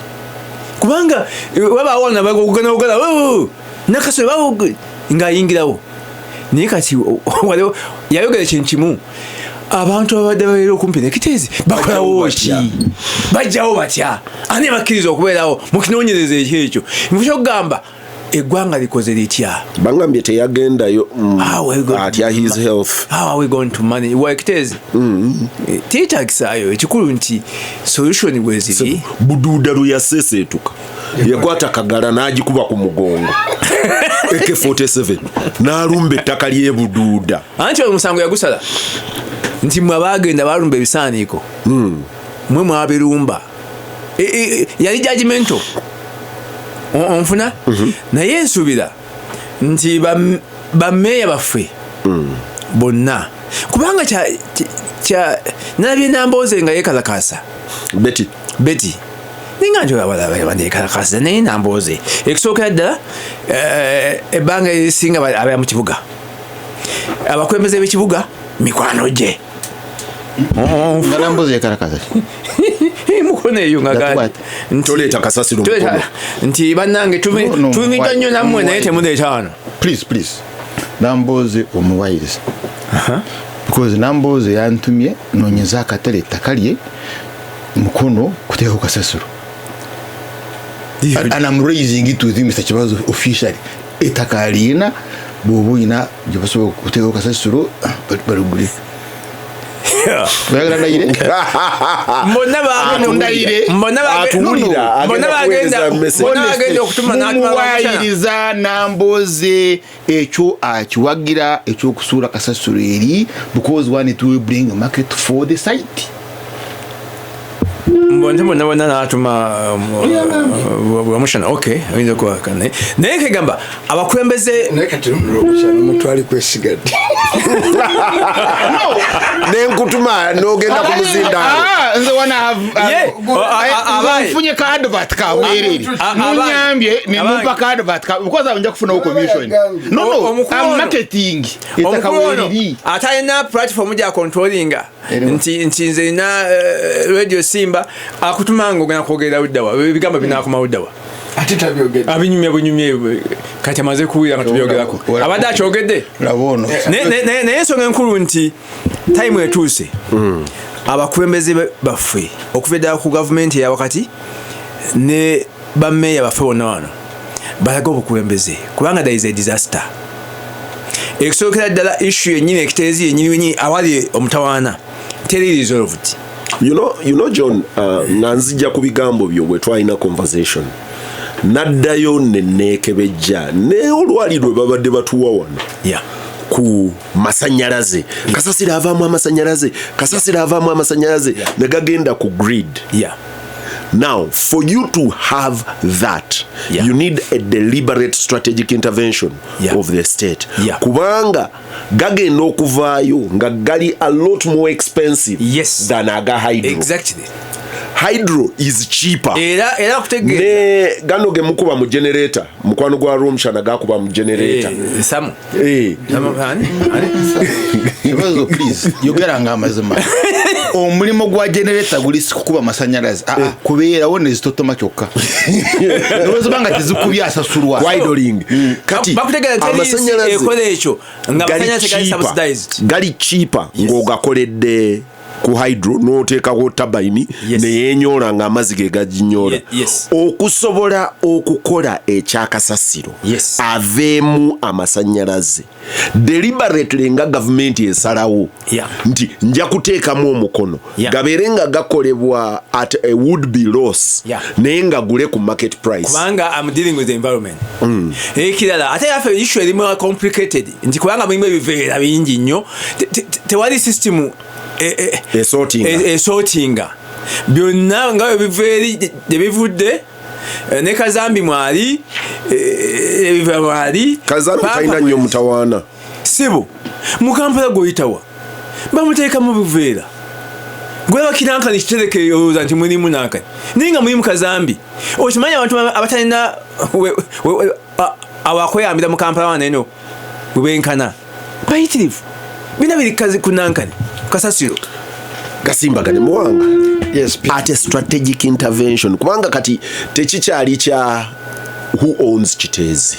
kubanga wabaawo nabagogana nakasiro bawo ng'ayingirawo. Naye kati waliwo yayogera ekintu kimu, abantu ababadde babeera okumpi nekiteezi bakolawo ki, bajjawo batya, ani bakkiriza okubeerawo? Mukinoonyereza ekyo ekyo mukyo okugamba eggwanga likoze litya. Bangambye teyagendayo. How are we going Atya his health. How are we going to manage wakiteezi? Teetagisaayo ekikulu nti solution bweziri. Buduuda lwe yaseeseetuka, yakwata kagala n'agikuba ku mugongo, AK47, n'alumba ettaka ly'ebuduuda. Anti omusango yagusala nti mwe abaagenda balumba ebisaaniiko, mwe mwabirumba. Yali judgmental. Onfuna? Naye nsuubira nti bammeeya baffe bonna, kubanga nalabye Nambooze nga yeekalakaasa. Betty. Betty ninga nti abaneekalakaasa, naye Nambooze ekisookera ddala, ebbanga erisinga abeera mu kibuga, abakulembeze b'ekibuga mikwano gye. Nga Nambooze yekalakaasa ki? Mukono eyo nga That gandi. what? Toleeta kasasiro Toleeta- Mukono. Nti bannange No, no, tumiddwa why? nnyo nammwe, naye Why? temuleeta wano. Please, please, Nambooze omuwayiriza. Because Nambooze yantumye noonyeza akatale ettaka lye mukono kuteekako kasasiro. And I'm raising it with him, Mr. Kibazo, officially. Ettaka alina, bw'oba oyina gye basobola kuteekako kasasiro, baligule. Oyagala ndayire? Mbonna Ndayire. Atuwulira, mbonna agenda bagenda kuweereza message. mbonna bagenda okutuma n'atuma Rwomushana. Mumuwayiriza Nambooze ekyo akiwagira ekyokusuula kasasiro eri, because one, it will bring market for the site. Mbona bonna bonna n'atuma Rwomushana. Okay, oyinza okuba naye kegamba abakulembeze. Naye kati Rwomushana omutwali kwesigadde. Nenkutuma n'ogenda ku muzindaalo. Ah, nze wana have Abaye. nfunye ka advert ka bwerere. Munyambye ne mumpa ka advert ka, because nja kufunawo commission. No, Omukulu I'm ono. marketing ettaka Omukulu ono weriri. atalina platform gya controllinga Eriwo. nti nze nina Radio Simba, akutuma nga ogenda kwogerera luddawa, ebigambo binakoma luddawa. Ate tabyogedde. Abinyumya bunyumye, kati amaze kuwulira nga tubyogerako, abadde akyogedde. Laba ono. Naye ensonga enkulu nti time etuuse abakulembeze baffe okuva eddala ku gavumenti eyawakati ne bameeya baffe bonna wano balage obukulembeze, kubanga there is a disaster. Ekisookera ddala, issue yennyini ekiteezi yennyini wennyini awali omutawaana teri resolved. You know John, nga nzija ku bigambo byo, bwe twalina conversation naddayo neneekebejja ne olwali lwe babadde batuwa wano ku masanyalaze. Kasasiro avaamu amasanyalaze, kasasiro avaamu amasanyalaze ne gagenda ku grid. Now, for you to have that, you need a deliberate strategic intervention of the state, kubanga gagenda okuvaayo nga gali a lot more expensive than aga hydro. Hydro is cheaper. Era okutegeeza Ne gano ge mukuba mu generator, mukwano gwa Rwomushana gakuba mu generator. Samu. Samu, ani? Ani? Kibazo, please, yogeranga amazima. Omulimu gwa generator guli si kukuba masanyalaze. Ah, ah, kubeerawo nezitotoma kyokka, neweziba nga tezikubye asasulwa. Idling. Kati Bakutegeeza nti teri nsi amasanyalaze ekola ekyo nga gali amasanyalaze gali cheaper. subsidized. Gali cheaper ng'ogakoledde ku hydro n'oteekako turbine neyenyola ng'amazzi ge gaginyola. Okusobola okukola ekyakasasiro aveemu amasanyalaze deliberately nga gavumenti esalawo nti nja kuteekamu omukono, gabeere nga gakolebwa at a would be loss, naye nga gule ku market price. Kubanga I'm dealing with the environment. Ekirala, ate yaffe issue erimu complicated nti kubanga mulimu ebiveera bingi nnyo, tewali system Esortinga. Esortinga byonna nga bwe biva eri gye bivudde, ne kazambi mwali, ebiva mwali. Kazambi Pampa talina nnyo mutawaana. Sibo mu Kampala gwoyitawa bamuteeka mu buveera, gweba kinankani kitereke, olowooza nti mulimu nankani, naye nga mulimu kazambi. Okimanyi abantu abatalina awakweyambira mu Kampala wano eno bwe benkana bayitirivu, bina biri ku nankani kasasiro. Gasimbagane muwanga. Yes, Peter. Ate strategic intervention, kubanga kati tekikyali kya who owns Kiteezi,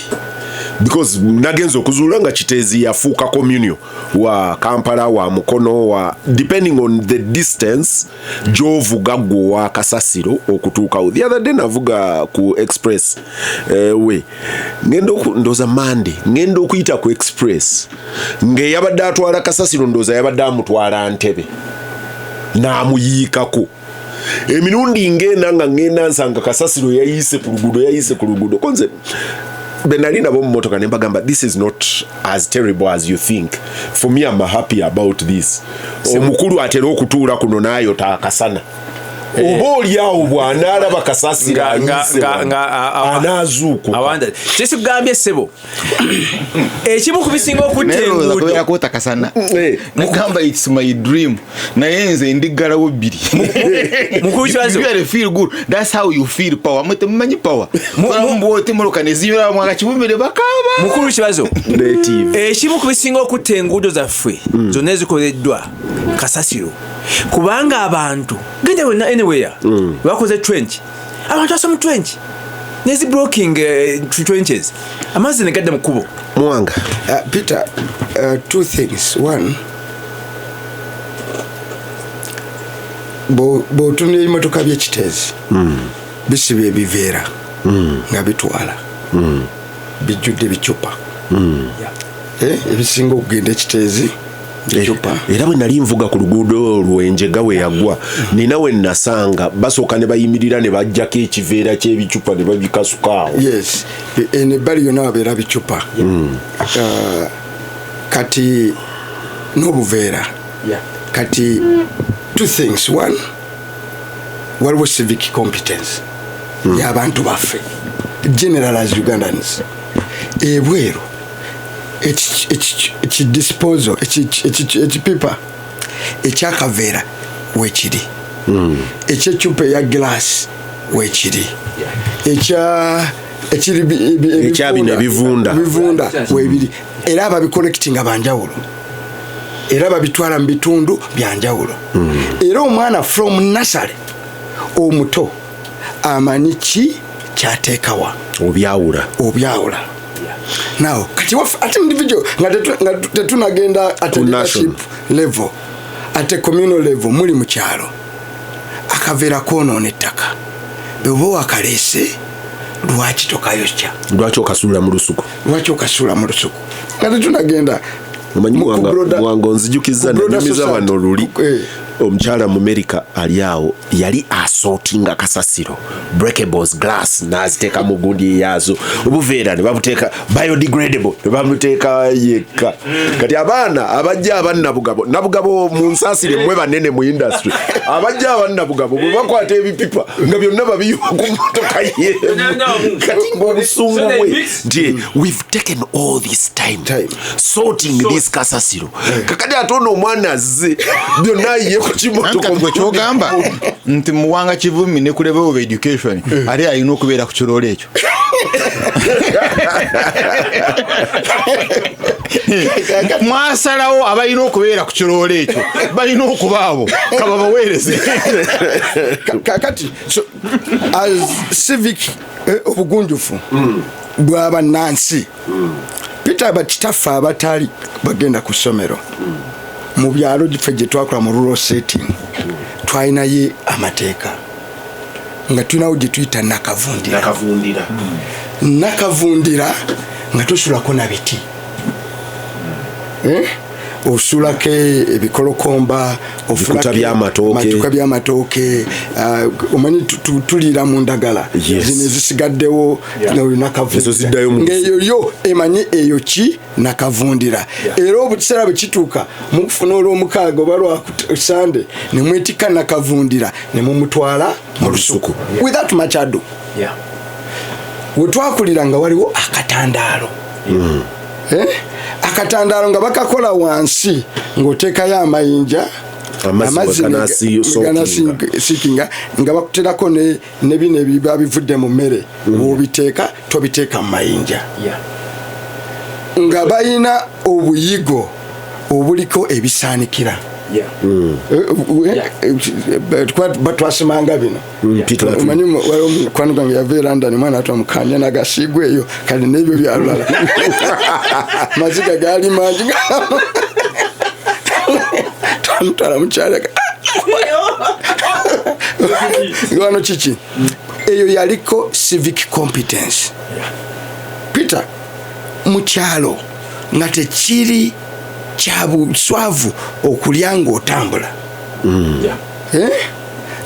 because nagenza okuzuula nga Kiteezi yafuuka communal wa Kampala, wa Mukono, wa depending on the distance gy'ovuga gwe wa kasasiro okutuukawo. The other day navuga ku express, we ngenda ndooza Mande ngenda okuyita ku express ng'eyabadde atwala kasasiro, ndooza yabadde amutwala Ntebe n'amuyiikako emirundi ngenda nga ngenda nsanga kasasiro yayiise ku luguudo, yayiise ku luguudo. Konze be nali nabo mu motoka ne mbagamba, "This is not as terrible as you think. For me, I'm happy about this." Omukulu atera okutuula kuno n'ayota akasana, oba oli awo bw'anaalaba kasasiro ayiise wano, anaazuukuka. Awanda kyesigambye ssebo, ekimu ku bisinga okutta Naye lowooza enguudo kubeera kwotakasana. Nagamba it's my dream, naye nze ndiggalawo bbiri. Mukulu Kibazo. You really feel good. That's how you feel power. Mwe temumanyi power. Mbwote moloka nezinyula mwaka kibumbire bakaaba. Mukulu Kibazo, Native. ekimu ku bisinga okutta enguudo zaffe zonna ezikoleddwa kasasiro, kubanga abantu genda wonna anywhere bakoze trench, abantu basa mu trench nezi blocking trenches, amazzi ne gadda mu kkubo. Muwanga. Peter, two things. One, bw'otunula ebimotoka by'ekiteezi bisiba ebiveera nga bitwala bijjudde bicupa. Ebisinga okugenda ekiteezi bicupa. Era bwe nali nvuga ku luguudo olwenjega we yagwa, nina we nasanga basooka ne bayimirira ne bajjako ekiveera ky'ebicupa ne babikasukaawo. Yes, eno ebbali yonna wabeera bicupa. Kati n'obuveera. Kati two things. One, waliwo civic competence y'abantu baffe general as Ugandans. Ebweru ekidisposal ekipipa ekyakaveera wekiri, ekyecupa eya glass wekiri, ekiri Ekya bino ebivunda. Ebivunda webiri, era ababicollectinga banjawulo, era babitwala mu bitundu byanjawulo. Era omwana from nursery omuto amanyi ki kyateekawa. Obyawula. Obyawula. Now kati ate individual nga tetunagenda at Ku leadership level, at a communal level, muli mu kyalo akaveera kwonoona ettaka, bw'oba wakaleese lwaki tokayokya? Lwaki okasuula mu lusuku? Lwaki okasuula mu lusuku nga tetunagenda Omanyi, ku Muwanga, onzijukiza ku broader nanyumiza society. Wano luli omukyala mu America ali awo yali asortinga kasasiro, breakables, glass n'aziteeka mu gundi eyaazo, obuveera ne babuteeka, biodegradable ne bamuteeka yekka. Kati abaana abajja abannabugabo, nabugabo mu nsaasire mmwe banene mu industry, abajja abannabugabo bwe bakwata ebipipa nga byonna babiyuwa ku motoka yemu. Kati ng'obusungu bwe nti we've taken all this time Time. sorting this kasasiro, kakati ate ono omwana azze byonna ayiye ku kimotoka. Gwe kyogamba nti Muwanga Kivumbi ne ku level of education ate alina okubeera ku kiroolo ekyo. Mwasalawo abalina okubeera ku kiroolo ekyo balina okuba abo kababaweereze. Kakati so, as civic obugunjufu bw'abannansi, Peter, bakitaffe abatali bagenda ku ssomero mu byalo ffe gye twakola mu rural setting, twalinayo amateeka nga tulinawo gye tuyita nakavundira. Nakavundira. Nakavundira nga tosulako na biti. Eh? Osulako ebikolokomba, Bikuta by'amatooke. Matuka by'amatooke. Omanyi tuliira mu ndagala zino ezisigaddewo. Ezo ziddayo mu Ng'eyo yo emanyi eyo ki nakavundira. Era obukiseera bwe kituuka mukufuna olwomukaaga oba lwa Sande ne mwetikka nakavundira ne mumutwala mu lusuku without much ado. We twakulira nga waliwo akatandaalo. Eh? Akatandaalo nga bakakola wansi ng'oteekayo amayinja. Amazzi Amazzi soakinga nga bakuterako ne bino ebiba bivudde mu mmere, w'obiteeka tobiteeka mu mayinja. Nga balina obuyigo obuliko ebisaanikira. Twasimanga bino. Peter Latu. Omanyi waliwo mukwano gwange yava e London, mwana atwa mukanya nagasiigwa eyo kale n'ebyo byalulala, maziga gaali mangi, twamutwala mukyalo wano kiki eyo yaliko civic competence. Peter, mu kyalo nga tekiri kya buswavu okulya ng'otambula. Eh?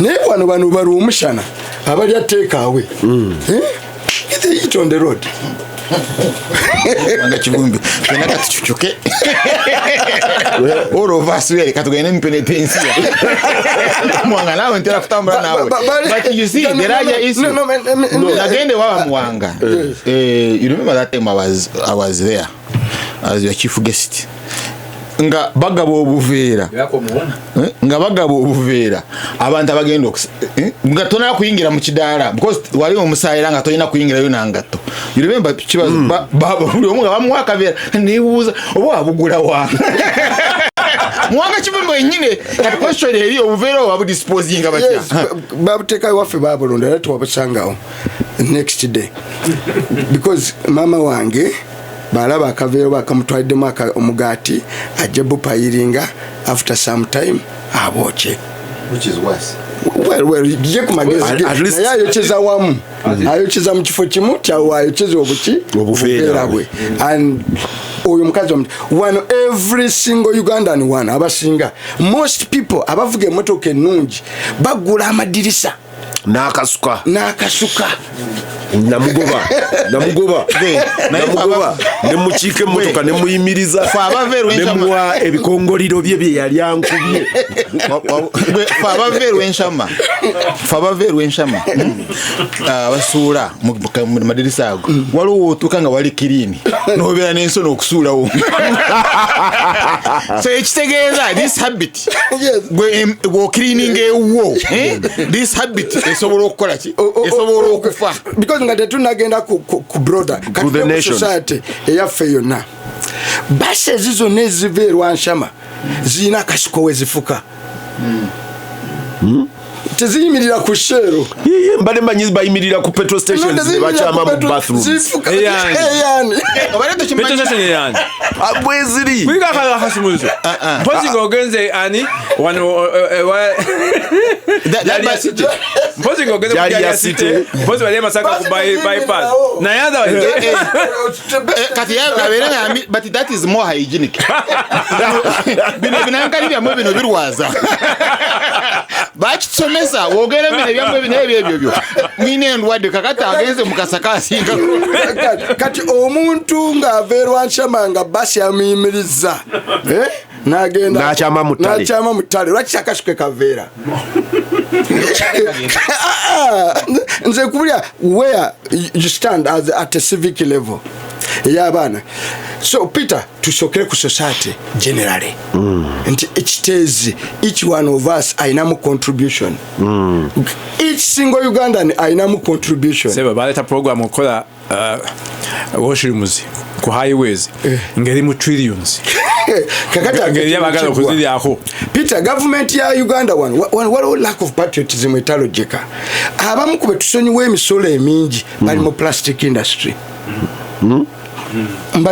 Naye wano bano balwomushana abalya takeaway. Eh? They eat on the road. Nga Kivumbi fena katucucuke, all of us were katugende mu penitensia. Muwanga, naawe ntera kutambula naawe. But you see No, no, the no, larger no, issue. No, no, no. Nagende waba Muwanga. You remember that time I was there as your chief guest nga bagaba obuveera. Eh, nga bagaba obuveera abantu abagenda nga tonala kuyingira mu kidaala because wali omusaayira nga tolina kuyingirayo nangatto. You remember kibazo? Buli omu nga bamuwa akaveera, nebuuza oba wabugula wa Muwanga Kivumbi wenyine. Kati question eri, obuveera obwo babudisposinga batya? Yes, babuteeka ewaffe, babulonda era tewabusangawo next day because mama wange Balaba akaveera oba akamutwaliddemu omugaati, ajje bupayiringa after some time abookye. Which is worse. Well, ye ku magezi ge, At least- naye ayokyeza wamu, ayokyeza mu kifo kimu kyawe, ayokyeza obuki, Obuveera obuveera bwe. And oyo mukazi omuti wano, every single Ugandan wano, abasinga, most people abavuga emotoka ennungi bagula amadirisa N'akasuka. N'akasuka. Namugoba, namugoba, namugoba, nemukiika emmotoka, nemuyimiriza, Fe abava e Rwenshama- nemuwa ebikongoliro bye bye yali ankubye. Fe abava e Rwenshama, fe abava e Rwenshama, abasuula mu madirisa ago, waliwo wotuuka nga wali clean, nobeera n'ensoni okusuulawo. So ekitegeeza this habit, bw'ocleaninga ewuwo, this habit esobola okukola ki? Esobola okufa. Because nga tetunagenda ku broader To the nation. Society eyaffe yonna, basi ezi zonna eziva e Rwenshama zirina akasuko we zifuka, teziyimirira ku Shell. Yeye, mbadde manyi bayimirira ku petrol stations ne bakyama mu bathrooms. Eyani. Eyani. Obadde tokimanyi? Petrol station eyani? Ah, bweziri. Kuliko akasumuluzo, mpozi ng'ogenze ani wano That bus- mpozi ng'ogenze ku Jali ya Jali City. City, mpozi bali e Masaka ku bypass, naye otherwise Kati abeere nga but that is more hygienic. Bino ebinankali byammwe bino birwaza. Bakitusomesa, wogera bino ebyammwe bino ebyo ebyo byo mwina endwadde. Kakati agenze mu Kasaka asinga. Kati omuntu ng'ava e Rwenshama nga basi amuyimiriza, eh? N'agenda N'akyama mu ttale. N'akyama mu ttale. Lwaki akasuke kaveera? Nze kubulya where you stand as at a civic level ey'abaana. So Peter, tusokere ku society generally, nti ekiteezi each one of us ayinamu contribution, each single Ugandan ayinamu contribution. Seba baleeta program okukola washrooms ku highways ngeri mu trillions. Kakati Ngeri abagala okuziryako. Peter, gavumenti ya Uganda wano waliwo lack of patriotism etalojeka. Abamu ku betusonyiwa emisolo emingi bali mu plastic industry.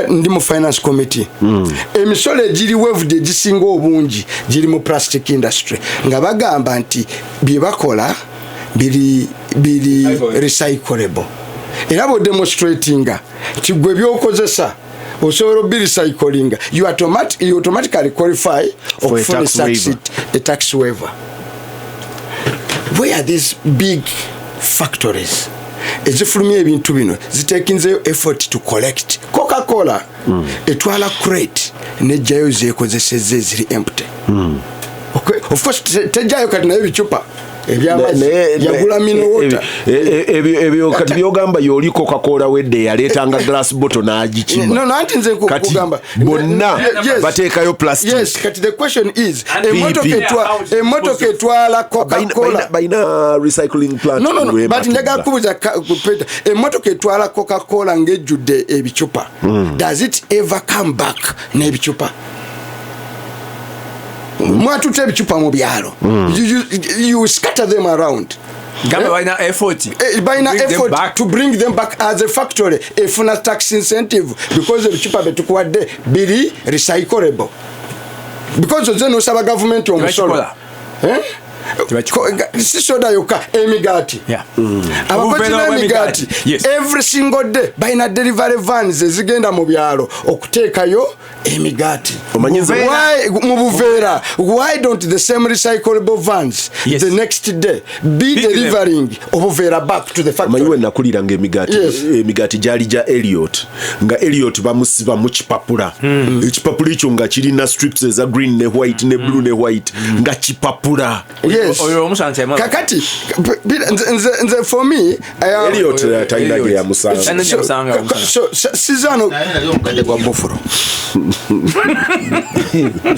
Ndi mu finance committee. Emisolo egiri waived egisinga obungi giri mu plastic industry, nga bagamba nti bye bakola biri recyclable. Era bwodemonstratinga nti gwe byokozesa osobola obirecyclinga, you automatically qualify For a okufuna tax waiver. A tax waiver. Where are these big factories ezifulumya ebintu bino zitekinzeyo effort to collect? Coca-Cola etwala crate nejjayo zekozesezza eziri empty. Okay? Of course tejjayo kati nayo bicupa ebyamazzi, yagula mineral water. Ebyo kati byogamba yoli Coca-Cola wedde yaleetanga glass bottle n'agikima. No, anti nze Kati nkugamba bonna bateekayo plastic. Yes, kati the question is, And emotoka PP. emotoka etwala Coca-Cola Balina recycling plant. No, Lwe but Matugga. njagala kubuuza Peter, emotoka etwala Coca-Cola ng'ejjudde ebicupa, does it ever come back n'ebicupa? Mwatuta ebicupa mu byalo, you scatter them around. Gamba balina effort. Balina Bring them effort back. To bring them back as a factory efuna tax incentive because ebicupa betukuwadde biri recyclable, because oze nosaba gavumenti omusolo. Tebakikola. Eh? Tebakikola. Si soda yokka, emigaati. Abakozi Obuveera b'emigaati, bw'emigaati. Yes. every single day balina delivery vans ezigenda mu byalo okuteekayo emigaati. Omanyi nze- Mu buveera. Why don't the same recyclable vans the next day be Pick them. delivering obuveera back to the Omanyi factory? we nakuliranga emigaati, emigaati gyali gya Eliot, nga Eliot bamusiba mu kipapula. Ekipapula ekyo nga kirina strips eza green ne white ne blue ne white, nga kipapula. Yes. Oyo omusanze yamala. Kakati nze for me I am- Eliot Oyo- talina gye Eliot. yamusanga. Talina gye yamusanga, omusanga. So sizano Naye nali omukadde gwa bofuro.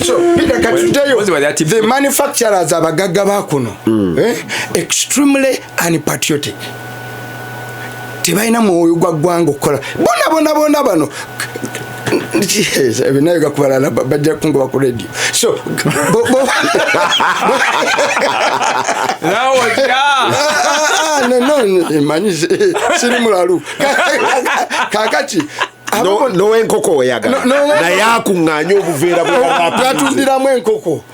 So Peter, katuteyo Wazi bali ati- the manufacturers abagagga bakuno, extremely unpatriotic, tebalina mwoyo gwa ggwanga okukola bona bona bona bano. Yes, ebyo nayo gakubalala bajja kungoba ku radio. So Nawe otya? Ah, ah, no, no, manyi siri mulalu. Kakati Nowenkoko weyagala naye akuŋŋaanye obuveera bwatundiramu enkoko,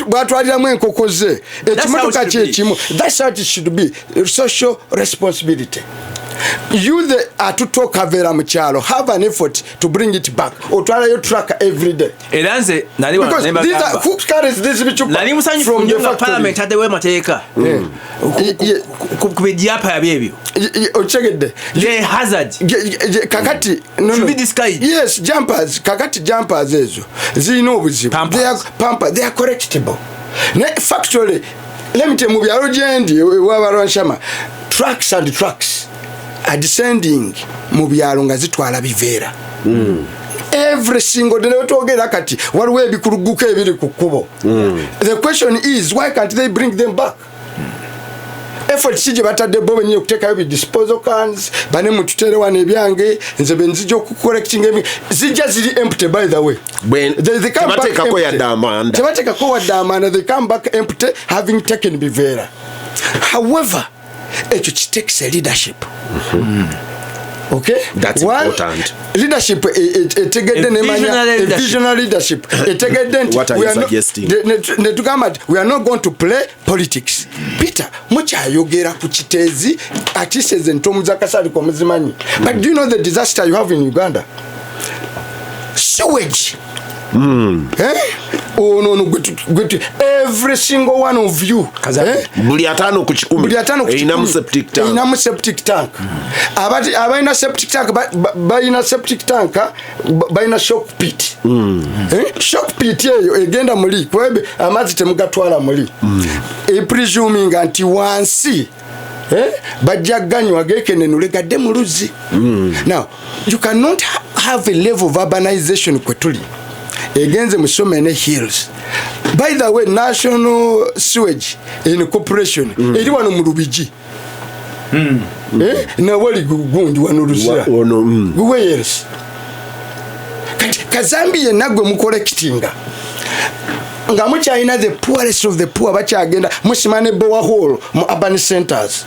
bwatwaliramu enkoko ze, ekimotoka kyekimu. That's how it should be, social responsibility. You the atutoka mu kyalo, have an effort to bring it back. Otwalayo truck every day. Era nze nali nali musanyufu nnyo nga parliament addewo amateeka ku bidyapa byebyo. Okitegedde? The hazard kakati no. Yes, jumpers. Kakati jumpers ezo zirina obuzibu. They are correctable. Ne factually, let me tell, mu byalo gyendi ewabalwanshama, trucks and trucks are descending mu byalo nga zitwala biveera. Every single day twogera kati waliwo ebikuluguko ebiri ku kkubo. The question is, why can't they bring them back? Effort si gye batadde bo benyini okuteekayo bi disposal cans? Bane mututere wano ebyange, nze benzija okucollecting. Zijja ziri empty, by the way. Tebateekako yadde amanda. Tebateekako wadde amanda. They come back empty, having taken biveera. However, ekyo kitakes a leadership. Okay. That's one important. Leadership etegedde nemanya, visionary leadership etegedde nti netugamba nti we are not going to play politics. Peter, mukyayogera ku Kiteezi, atiseze ntomu za Kasaliko muzimanyi, but do you know the disaster you have in Uganda? Sewage. Eh? Ono ono gwetu, every single one of you, eh? Buli 50 ku 100. Buli 50 ku 100 septic tank. Erinamu septic tank. Abalina septic tank balina septic tank, balina soak pit. Eh? Soak pit eyo egenda muli kwebe amazzi temugatwala muli. Epresuminga nti wansi, eh? Bajja ganywa gekenenule gadde mu luzzi. Now you cannot have a level of urbanization kwe tuli egenze mu so many hills. By the way, National Sewage in Corporation eri wano mu Lubigi. Eh? Nawali gundi wano Luzira. Ono. Where? Kati kazambi yenna gwe mucollectinga nga mukyalina the poorest of the poor bakyagenda musima ne borehole mu urban centers.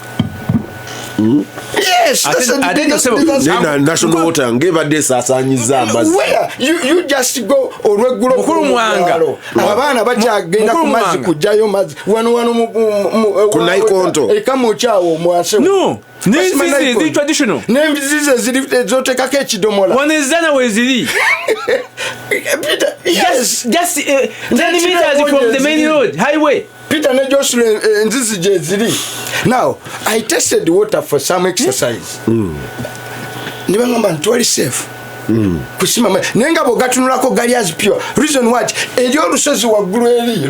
Yes, that's the biggest disaster. National Water ngebadde esaasaanyiza amazzi. Where you just go olweggulo. Mukulu Mwanga. Abaana bakyagenda ku mazzi kujjayo mazzi wano wano. Ku Naikonto. Ekamukyawo mwase. No, n'enzizi eziri traditional. N'enzizi eziri zoteekako ekidomola. Wano ezana weeziri. Peter, yes. Just 10 meters from the main road highway. Peter ne Joshua, enzizi gye ziri. Now I tested water for some exercise. Ne bagamba nti twali safe kusima, naye nga bwegatunulako gali as pure. Reason what? Eri olusozi waggulu eri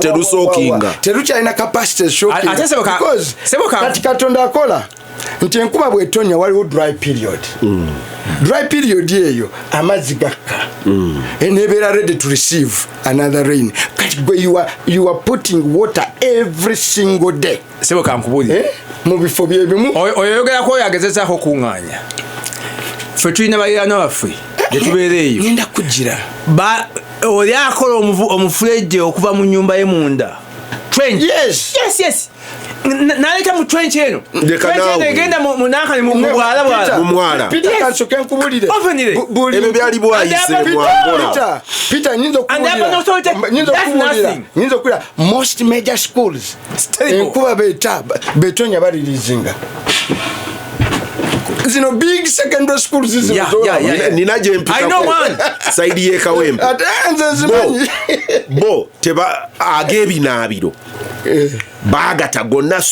Terusoakinga. Terukyalina capacity because kati Katonda akola nti enkuba bwetonya waliwo dry period. Dry period eyo amazzi gakka. Nebeera ready to receive another rain. Kati gwe you are putting water every single day. Sebo, kankubulire. Eh? Mu bifo byebimu. Oyo oyogerako oyo agezezaako okuŋŋaanya, ffe tulina baliraanwa baffe gye tubeera eyo. Ngenda kugira. Oli akola omufulejje okuva mu nyumba ye munda, trench. Yes. Yes, naleeta mu trench eno. Leka Trench eno naawe. egenda mu nankani mu bwala bwala. Mu mwala. Peter, kansoke nkubulire. Openly. Ebyo byali Bwayise And mwangona. Peter, Peter, nyinza And the urban authority, nyinza that's okubuulira nothing. Nyinza okubuulira, most major schools terrible. enkuba beta betonya bareleasinga zino big secondary schools zino. Yeah. Nina gye I know one. mpitako side y'ekawempe. Ate nze nzimanyi. Bo teba ag'ebinaabiro baagata gonna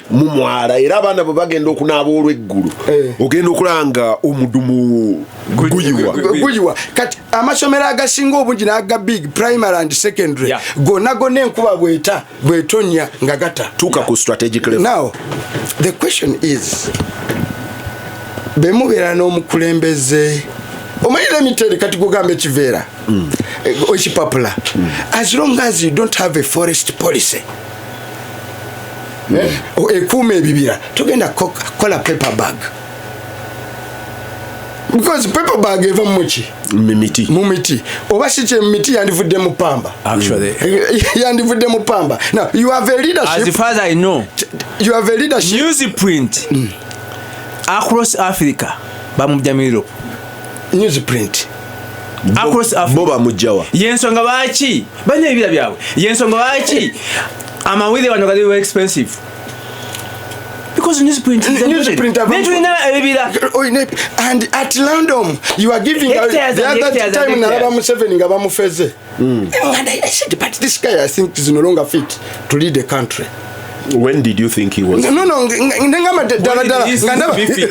mu mwala, era abaana bwe bagenda okunaaba olw'eggulu ogenda okulaba nga omudumu guyiwa. Guyiwa. Kati amasomero agasinga obungi n'aga big primary and secondary gonna gonna enkuba bweta bwetonya nga gata. Tuuka ku strategic level. Now the question is, bemubeera n'omukulembeze omanyire emitere, kati gugamba ekiveera, ekipapula, as long as you don't have a forest policy, ekuuma ebibira, togenda kola paper bag, because paper bag eva muki? Mimiti. Mu miti, oba si kye miti yandivudde mu pamba. Actually, Yandivudde mu pamba. Now you have a as leadership. far as I know, You have a leadership. newsprint across Africa bamujja mu Europe. Newsprint. Across Africa. Bo bamugjawa? Yensonga lwaki balina ebibira byabwe, yensonga lwaki amawulire wano gali very expensive, because newsprint is Newsprint naye tulina ebibira. And at random you are giving Hectares the and other hectares and time hectares. nalaba Museveni nga bamufeze, and I said, "But this guy, I think, is no longer fit to lead the country." When did you think he was? No, nengamba ddala ddala When did he nga ndaba be fit?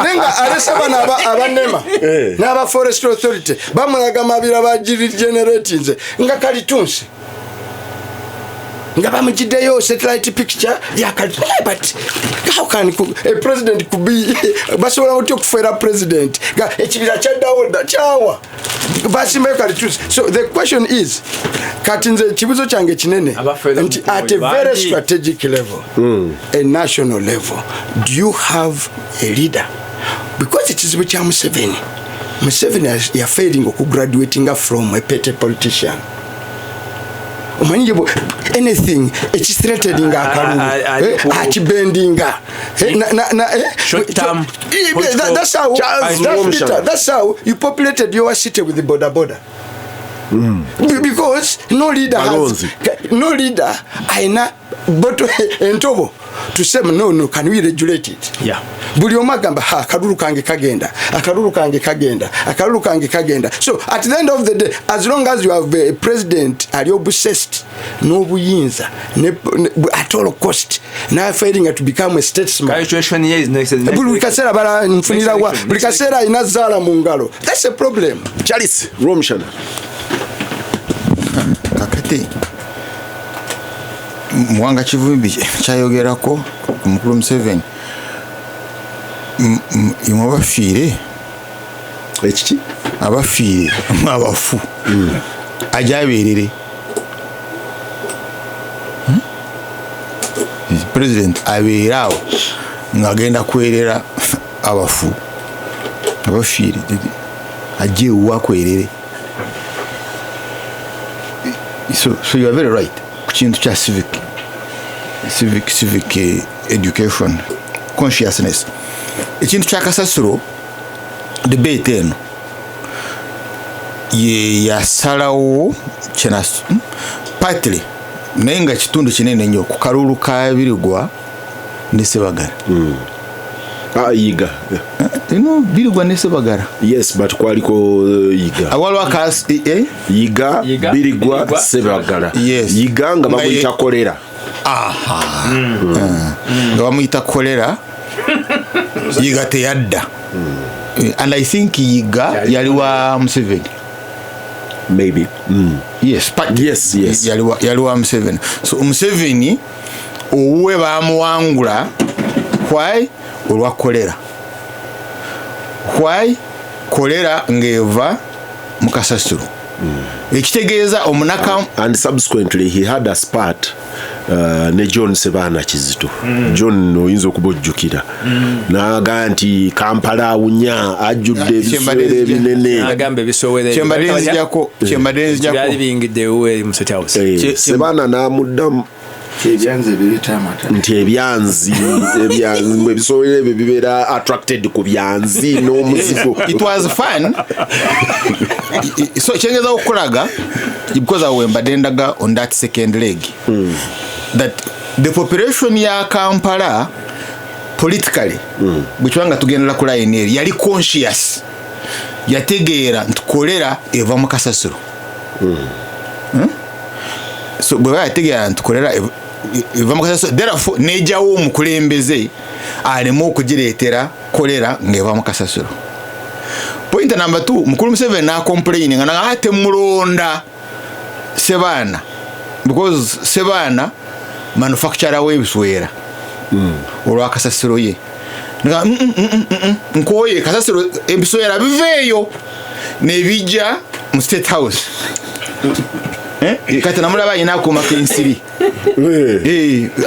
Nenga alese bano abanema n'aba Forest Authority bamulaga mabira bagiregeneratinze nga kalitunsi nga bamugiddeyo satellite picture ya kalitunsi. But how can a president could be, basobola otya okufeera president nga ekibira kyaddawo dda kyawa basimbayo kalitunsi? So the question is, kati nze ekibuzo kyange kinene Abafeera nti mu at a very bangi. strategic level, a national level, do you have a leader? Because ekizibu kya Museveni, Museveni yafailing okugraduatinga from a petty politician. Omanyi anything ekithreateninga akalulu akibendinga. Short term That's how Charles that's Rwomushana. Peter, that's how you populated your city with the boda boda. Because no leader has Balonzi. No leader aina boto entobo to say, No, can we regulate it?" Buli omu agamba, "Ha, akalulu kange kagenda, akalulu kange kagenda, akalulu kange kagenda." So at the end of the day, as long as you have a president ali obsessed n'obuyinza at all cost, nafailing to become a statesman, Calculation ye is next. Buli kaseera bala nfunira wa Next buli kaseera alina zaala mu ngalo, that's a problem. Charles Rwomushana. Kakati Muwanga Kivumbi kyayogerako ku mukulu Museveni, imwe abafiire. Ekiki? Abafiire, abafu, ajabeerere. President abeere awo ng'agenda kwerera abafu, abafiire, ajje ewuwe akwerere. So you are very right ku kintu kya civic education, consciousness. Ekintu kya kasasiro, debate eno ye yasalawo kyena partly, naye nga kitundu kinene nnyo ku kalulu ka Birigwa ne Sebagala. Ah, Yiga. Ino Birigwa ne Sebagala. Yes, but kwaliko Yiga. Awaliwo akas eh? Yiga, Yiga, Birigwa, Birigwa, Sebagala. Yes. Yiga nga Nga bamuyita kolera. Aha. Nga bamuyita kolera. Yiga teyadda. And I think Yiga yali wa Museveni. Maybe. Yes, but Yes. yali wa Museveni. So Museveni owuwe bamuwangula. Why? Olwa kolera. Why? Kolera ng'eva mu kasasiro, ekitegeeza omunaka. And subsequently he had a spat ne John Sebaana Kizito. John oyinza okuba ojjukira, n'agaa nti Kampala awunya, ajjudde Kyembadde ebisowero ebinene. Agamba ebisowero. Kyembadde nzijako Byali biyingidde ewuwe mu State House. Sebaana n'amuddamu Ebyanzi ebireeta amata. Nti ebyanzi, ebisowero ebyo bibeera attracted ku byanzi n'omuzigo. It was fun. So kyengeza okukulaga, because awo mbadde ndaga on that second leg, that the population ya Kampala politically, bwe kiba nga tugendera ku line eri, yali conscious, yategeera nti kolera eva mu kasasiro. So bwe bayategeera nti kolera eva mu kasasiro, therefore nejjawo omukulembeze aleme okugireetera kolera ng'eva mu kasasiro. Point number two, mukulu Museveni nacomplaining nga ate mulonda Sebaana because Sebaana manufacturer w'ebiswera olwakasasiro ye. Nga, Nkoye kasasiro, ebiswera biveeyo nebijja mu State House." Eh? Kati namulaba ayina akuuma k'ensiri.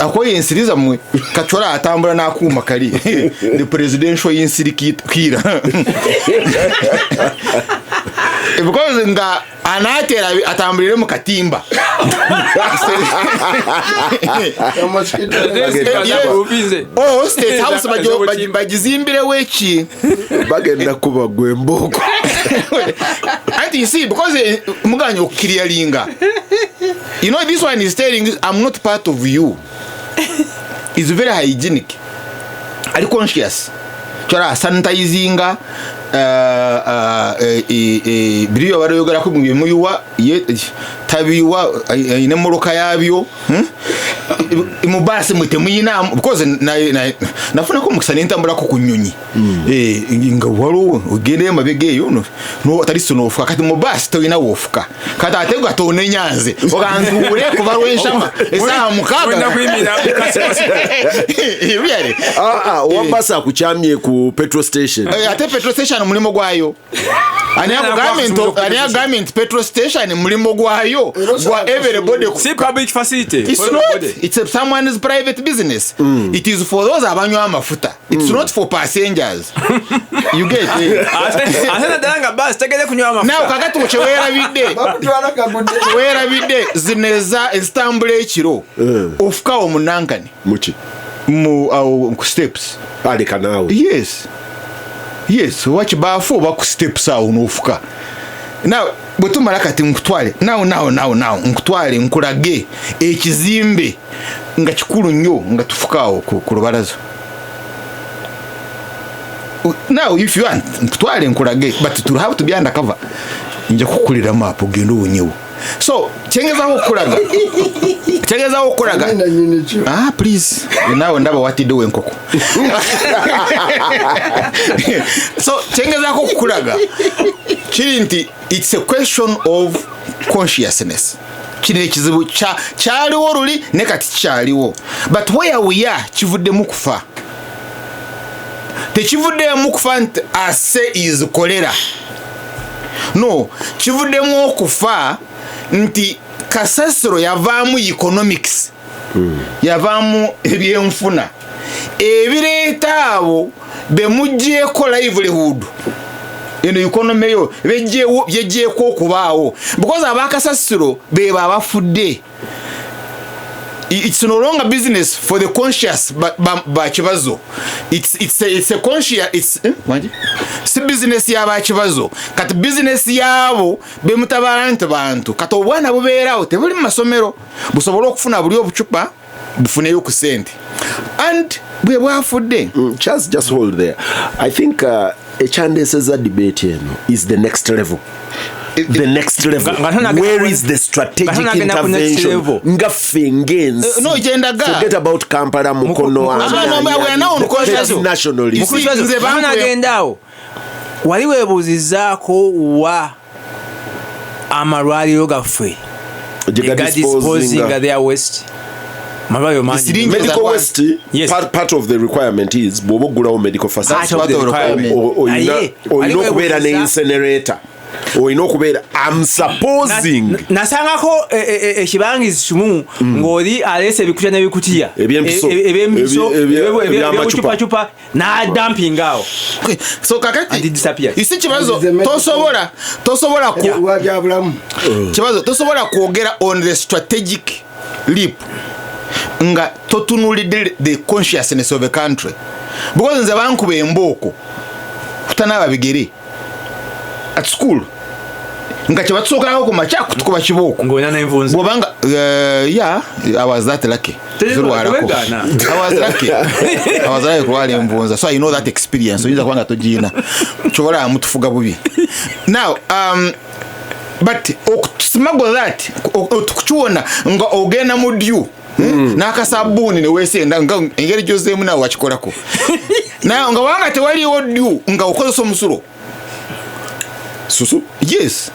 Akoye ensiri zammwe kacwala atambula n'akuuma kali the presidential ensiri kiira, because nga anaatera atambulire mu katimba. Oh, State House bagizimbirewo eki? Bagenda kuba gwe embooko. Anti you see, because muganya okukiriyalinga, you know, this one is telling you, I'm not part of you. Is very hygienic, ali conscious, kyala sanitizinga biri barayogerako byemuyiwa ye tabiyiwa, ayina emmoloka yabyo, Mu baasi mwe temuyinaamu, because nafunako omukisa nentambulako ku nnyonyi. Nga waliwo ogendayo emabega eyo atali noofuka. Kati mu baasi tolina woofuka, kati ate nga tonenyanze oganzuule kuva lwenshama esaawa 6. Wenda kuyimirira mu kasikosi. Really? Ah, ah, owa basi akukyamye ku petrol station. Ate petrol station mulimu gwayo ani akugambye nti, ani agambye nti petrol station mulimu gwayo gwa everybody? Si public facility It's for not. everybody. It's someone's private business. It is for those abanywa amafuta. It's not for passengers. You get it? Ate naddala nga basi tegere kunywa Now amafuta. kakati kyeweerabidde, Bakutwala kagudde. weerabidde zino ezitambula ekiro, ofukawo munankani Muki? Mu awo ku steps. Aleka naawe. Yes, oba kibaafu oba ku steps awo n'ofuka. Now bwe tumala kati nkutwale now now now now nkutwale nkulage ekizimbe nga kikulu nnyo nga tufukaawo ku lubalaza. Now if you want, nkutwale nkulage, but it will have to be undercover. Nja kukulira map ogende owonyewo. So kyengezaako okukulaga Nina nyini kyo. Ah, please, naawe ndaba watiddewo enkoko. So kyengezaako okukulaga kiri nti it's a question of consciousness. Kino ekizibu kyaliwo luli ne kati kikyaliwo, but where we are kivuddemu kufa, tekivuddemu kufa nti ase is kolera, no, kivuddemu okufa nti kasasiro yavaamu economics, yavaamu ebyenfuna ebireeta abo bemugyeko livelihood. Eno economy yo byejjeeko okubaawo because abakasasiro bebo abafudde. It's no longer business for the conscious bakibazo. It's a conscious, it's wangi? Si business y'abakibazo, kati business yabo bemutabala nti bantu. Kati obwana bubeerawo tebuli mu masomero busobole okufuna buli obucupa bufuneyo ku sente and bwe bwafudde. Charles, just hold there. I think ekyandeeseza debate eno is the next level. The next level. Where is the strategic Nga tonagenda ku next intervention? level. Nga ffe ng'ensi. No, gyendaga. Forget about Kampala, Mukono, Ah, no, we are now on the conscious. nationalism. You see, nze Tonagenda awo, wali weebuuzizaako wa amalwaliro gaffe Gye ga disposinga their waste? Amalwaliro mangi. Siringi Medical za- waste, Yes. part of the requirement is bw'oba oggulawo medical facility, Part of the Part of the requirement. olina Naye, wali okubeera ne weebuuziza- incinerator, olina okubeera, I'm supposing. Nasangako ekibangizi kimu ng'oli aleese ebikutiya n'ebikutiya Ebyempiso. Ebyempiso, Ebyamacupa. ebyobucupacupa n'adampinga awo. Okay, so kakati And it disappeared. you see, kibazo And the medical- tosobola ku Wa byabulamu. Kibazo tosobola kwogera on the strategic leap nga totunulidde the consciousness of a country, because nze bankuba embooko kutanaaba bigere at school nga kyebatusookerako ku makya kutukuba kibooko. Ng'olina n'envunza. Bwobanga yeah, I was that lucky. Zirwalako. Tewegaana. I was lucky kulwala envunza, so I know that experience. Oyinza kubanga togiina kyobola mutufuga bubi now, but okusmuggle that okukiwona nga ogenda mu dyu n'akasabuuni newesenda nga engeri gyozeemu naawe wakikolako naye nga wanga tewaliwo dyu nga okozesa omusulo. Susu. Yes,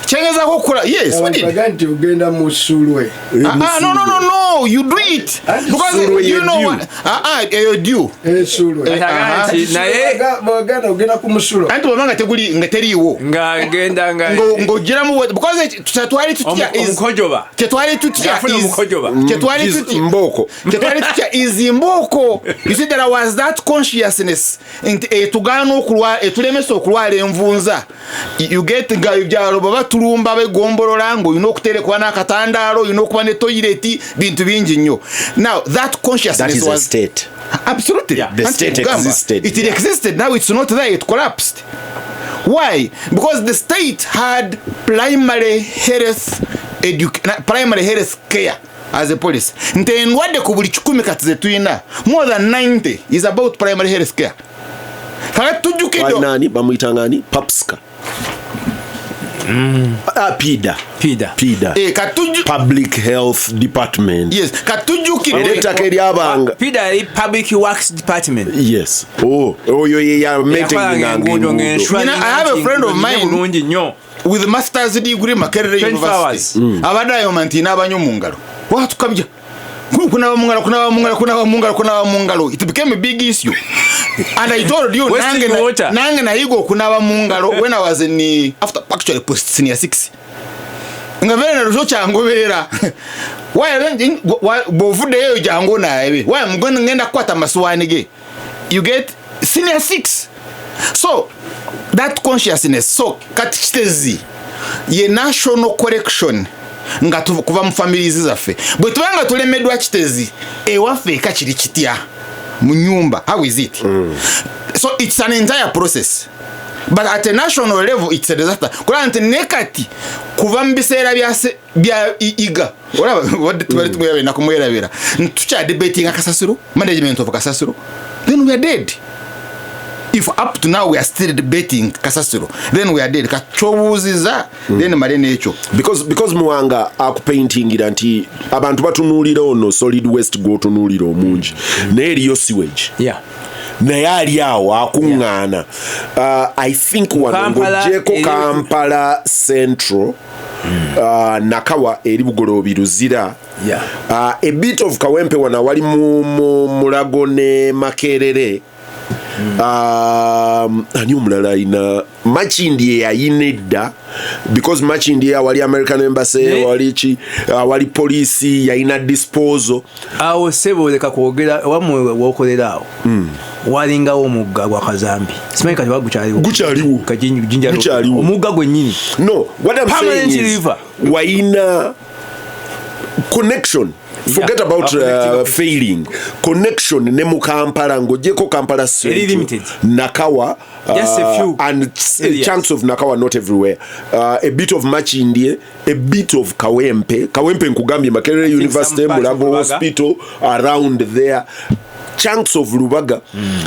kyengezaako okukola, yes, we Abantu did. baga nti ogenda mu sulwe. Ah, ah, no, no, no, no, you do it because Sulwe you ye know due. what, ah, ah, eyo due. Esulwe. Agamba nti naye Bwagenda ogenda ku musulo. Anti bwobanga teguli nga teriiwo nga genda nga ng'ogiramu because kyetwali tutya omukojoba. Kyetwali tutya Yafuna omukojoba. Kyetwali tutya Mbooko. Kyetwali tutya is mbooko. You see, there was that consciousness nti etugaana okulwa, etulemesa okulwala envunza. You get nga ebyalo baba tulumba begombolola ng'olina okuterekwa n'akatandaalo, olina okuba ne toyireti, bintu bingi nnyo. Now that That consciousness is a was state. Absolutely. Yeah. The Anti state kugamba, existed. it existed. Now it's not there. It collapsed. Why? Because the state had primary health primary health care as a policy. Nti endwadde ku buli 100 kati ze tulina, more than 90 is about primary health care. Kale tujjukidde Nani bamuyitanga ani? Papska. Ah, PIDA. PIDA. PIDA. Eh, katujju Public Health Department. Yes, katujjukidde Era ettaka eryabanga. PIDA yali Public Works Department. Yes. Oh, oyo ye ya Yakolanga enguudo maintaining. ng'enswa You know, I have a friend of mine bulungi nnyo. with master's degree Makerere 24 University. hours. Abadde ayoma nti n'abanyo mu ngalo. Watukabya. Kunaba mu ngalo, kunaba mu ngalo, kunaba mu ngalo, kunaba mu ngalo. It became a big issue. And I told you, Wasting nange water. nange nayiga okunaba mu ngalo when I was in the, after actually post senior 6. Nga vere na kyangoberera. Why bw'ovuddeyo jangu onaabe. Why I'm going ngenda kukwata amasuwaani ge. You get senior 6. So that consciousness, so kati Kitezi ye national correction nga kuva mu families zaffe. Bwe tuba nga tulemeddwa Kitezi ewaffe eka kiri kitya mu nyumba, how is it? So it's an entire process, but at a national level it's a disaster. Kulaba nti ne kati kuva mu biseera bya iga olaba wadde tubali tumwerabira nakumwerabira tukya debating kasasiro, management of kasasiro, then we are dead. If up to now we are still debating kasasiro, then we are dead. Kakyobuuziza then male n'ekyo. Because Muwanga akupaintingira nti abantu batunuulira ono solid waste gw'otunuulira omungi, naye eriyo sewage. Naye ali awo akuŋŋaana. I think wano Kampala ng'oggyeko eri- Kampala Central, Nakawa eri Bugoloobi Luzira. A bit of Kawempe wano awali mu Mulago ne Makerere. Ani omulala alina Makindye yayina edda, because Makindye awali American Embassy, awali ki, awali poliisi yayina disposal. Awo ssebo leka kwogera wammwe wokolera awo. Walingawo omugga gwa Kazambi, simanyi kati bagukyaliwo. Gukyaliwo. Jinja Road. Gukyaliwo. Omugga gwennyini. No, what I'm Permanent saying is, river. Wayina connection. Forget about failing connection ne mu Kampala ng'oggyeko Kampala Eri Central, limited. Nakawa, Just a few and areas. chunks of Nakawa, not everywhere, a bit of Makindye, a bit of Kawempe. Kawempe nkugambye Makerere Think University, some parts of Mulago Lubaga. Hospital around there, chunks of Lubaga.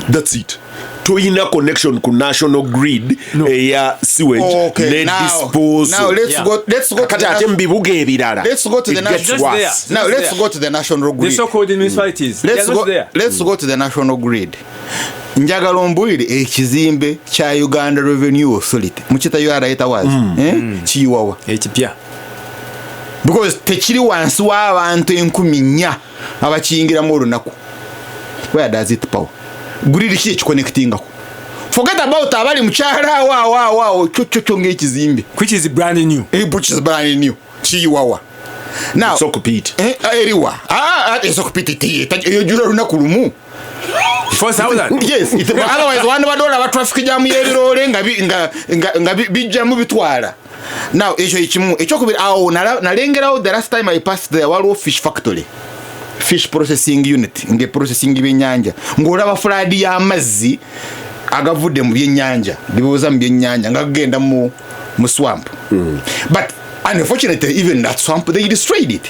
That's it. Toyina connection ku national grid eya sewage Okay, ne now, disposal. now let's Yeah. go, let's go to Kati the ate mu bibuga ebirala, let's go to it the gets national Just worse. there. Now let's There. go to the national The grid. so-called municipalities. Let's They are go, not there. let's go to the national grid. Njagala ombulire ekizimbe kya Uganda Revenue Authority mukita URA Towers, eh? Kiyiwawa Ekipya. because tekiri wansi w'abantu 4,000 abakiyingiramu olunaku. Where does it power? Grid ki ekiconnectingako? Forget about abali mu kyalo awo awo awo awo kyo kyo kyo ng'ekizimbe. Which is brand new. Which is brand new. Kiyiwawa. Now, Sokupit. Eriwa. Esokupit eyojula olunaku lumu. 4,000. Yes, otherwise wandibadde olaba traffic jam y'ebiroole nga bijjamu bitwala. Now ekyo ekimu. Ekyokubiri awo nalengerawo the last time I passed there waliwo fish factory. Fish processing unit nge processing byennyanja ng'olaba flood y'amazzi agavudde mu byennyanja bibuuza mu byennyanja nga gagenda mu swamp. But unfortunately even that swamp they destroyed it.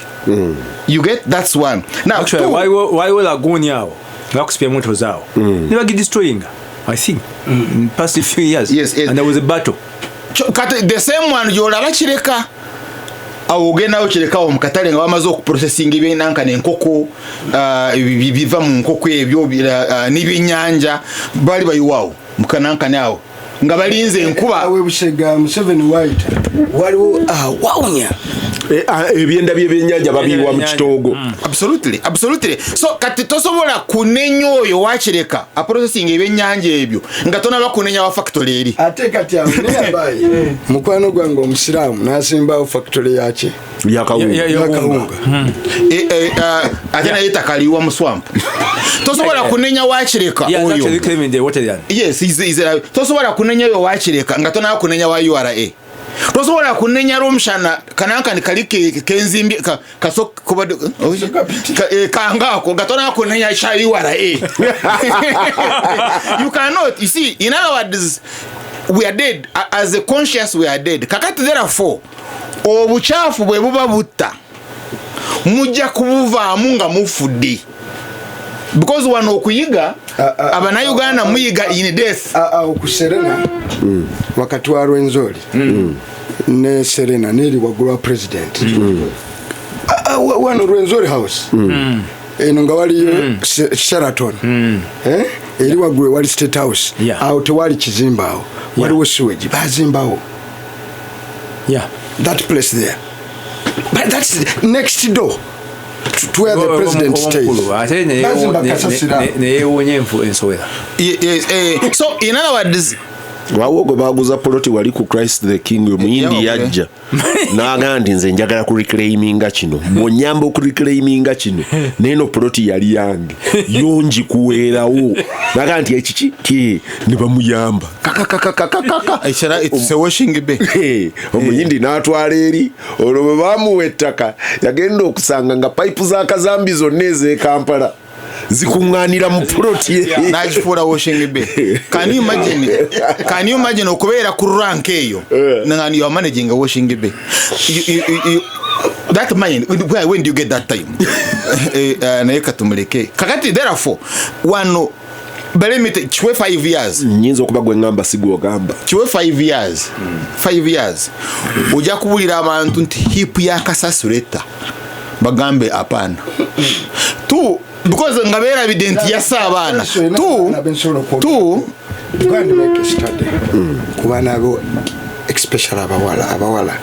You get that's one. Now Actually, two, waliwo lagoon awo nga bakusibya emotoka awo ne bagidestroyinga, I think, in past few years. Yes, yes. And there was a battle. Kati the same one gy'olaba Kireka awo ogendawo Kirekawo mu katale nga bamaze okuprocessinga ebyenankana enkoko, biva mu nkoko ebyo n'ebyennyanja baali bayiwaawo mu kanankane awo nga balinze enkuba. Awe Busega Museveni White waliwo awawunya. Ebyenda byebyennyanja babiyiwa mu kitoogo. Absolutely, absolutely. So kati tosobola kunenya oyo wakireka aprocessing ebyennyanja ebyo nga tonaba kunenya wa factory eri. Ate kati awo neyabaye mukwano gwange omusiraamu n'asimbawo factory yaki Yakawunga. Yakawunga. Ate naye ettaka liwa mu swamp. Tosobola kunenya wakireka Yeah, oyo. actually claiming the water land. Yes, tosobola kunenya oyo wakireka nga tonaba kunenya wa URA. Tosobola kunenya Rwomushana kanankani kali kenzimbi kangaako nga tonaba kunenya kya URA. You cannot, you see, in other words, We are dead as a conscious, we are dead. Kakati therefore obukyafu bwe buba butta, mujja kubuvaamu nga mufudde, because wano okuyiga Abannayuganda muyiga in death. Awo ku Serena, wakati wa Rwenzori ne Serena neri waggulu wa president. Wano Rwenzori House eno nga waliyo Sheraton. Eh? Eri waggulu ewali State House. Awo tewali kizimba, awo waliwo sewage bazimbawo. That place there, but that's next door to where the president stays. Ate Bazimba kasasiro awo. Neyewuunya ensowera. Yes, so in other words, Wawo gwe baguza poloti wali ku Christ the King, omuyindi yajja n'agamba nti nze njagala kureclaiminga kino, bwonyamba okureclaiminga kino, neeno poloti yali yange yongi kuweerawo. Naga nti ekiki ti ne bamuyamba kakakakakakaka. It's a washing bay. Eh, omuyindi n'atwala eri. Olwo bwe bamuwa ettaka, yagenda okusanga nga payipu za kazambi zonna ez'e Kampala zikuŋŋaanira mu poloti ye. Nagifuula washing bay. Can you imagine, can you imagine okubeera ku rank eyo nga you are managing a washing bay? You, that mind, when do you get that time? Naye katumuleke. Kakati therefore wano balemite kiwe 5 years. Nyinza okuba gwe ŋŋamba, si gwogamba. Kiwe 5 years, 5 years, ojja kubulira abantu nti heap ya kasasiro etta, bagambe apaana tu, because nga beerabidde nti yasse abaana tu tu. Go and make a study ku baana abo, especially abawala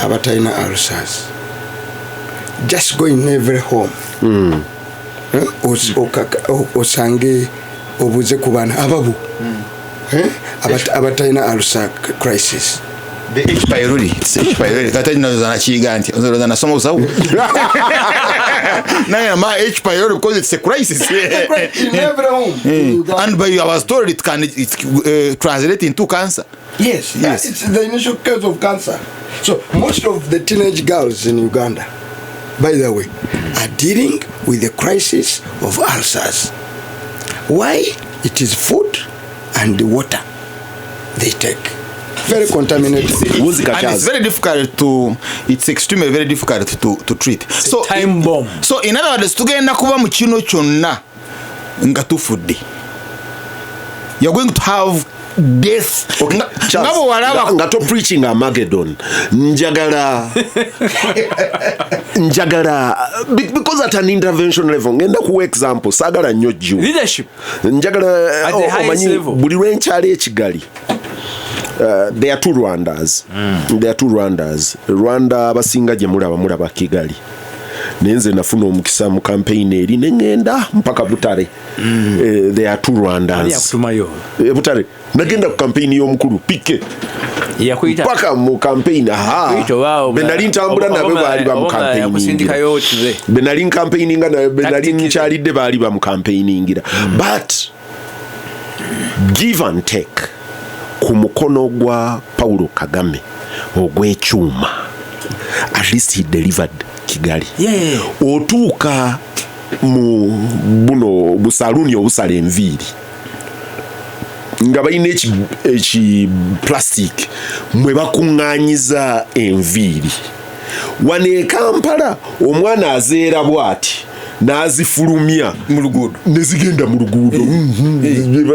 abatalina ulcers. Just go in every home. Eh, osange obuze ku baana ababo. Eh, abatalina ulcer crisis. The H pylori, it's H pylori. Kati nalowooza nakiyiga nti nalowooza nasoma obusawo naye ma H pylori, because it's a crisis. In every home in Uganda. And by our story it can translate into cancer. Yes, Yes. it's the initial cause of cancer. So most of the teenage girls in Uganda, by the way, are dealing with the crisis of ulcers. Why? It is food and the water they take. Very contaminated. Wuzika And it's Charles. very difficult to it's extremely very difficult to treat. So Time bomb. So in other words, tugenda kuba mu kino kyonna nga tufudde. You're going to have death. Charles, Nga bwe walaba nga to preaching Armageddon, njagala because at an intervention level, ngenda kuwa example, saagala nnyo jju Leadership njagala at the highest omanyi level. Buli lwenkyala ekigali, there are two Rwandas. There are two Rwandas. Rwanda abasinga gye mulaba, mulaba Kigali, naye nze nafuna omukisa mu campaign eri ne ŋŋenda mpaka Butare. There are two Ani Rwandas. yakutumayo? Butare nagenda ku campaign y'omukulu Pike. Yakuyita? Mpaka mu campaign, aha. Kuyita oba Be nali ntambula nabo baali bamu campaigningira. Yakusindikayo tuze. Be nali ncampaigninga naye, be nali Tactic. nkyalidde, baali bamu campaigningira. But give and take, ku mukono gwa Paulo Kagame ogw'ekyuma, at least he delivered Kigali. Otuuka mu buno busaluuni obusala enviiri nga balina eki plastic mwe bakuŋŋaanyiza enviiri. Wano e Kampala omwana azeera bw'ati n'azifulumya mu luguudo. Ne zigenda mu luguudo.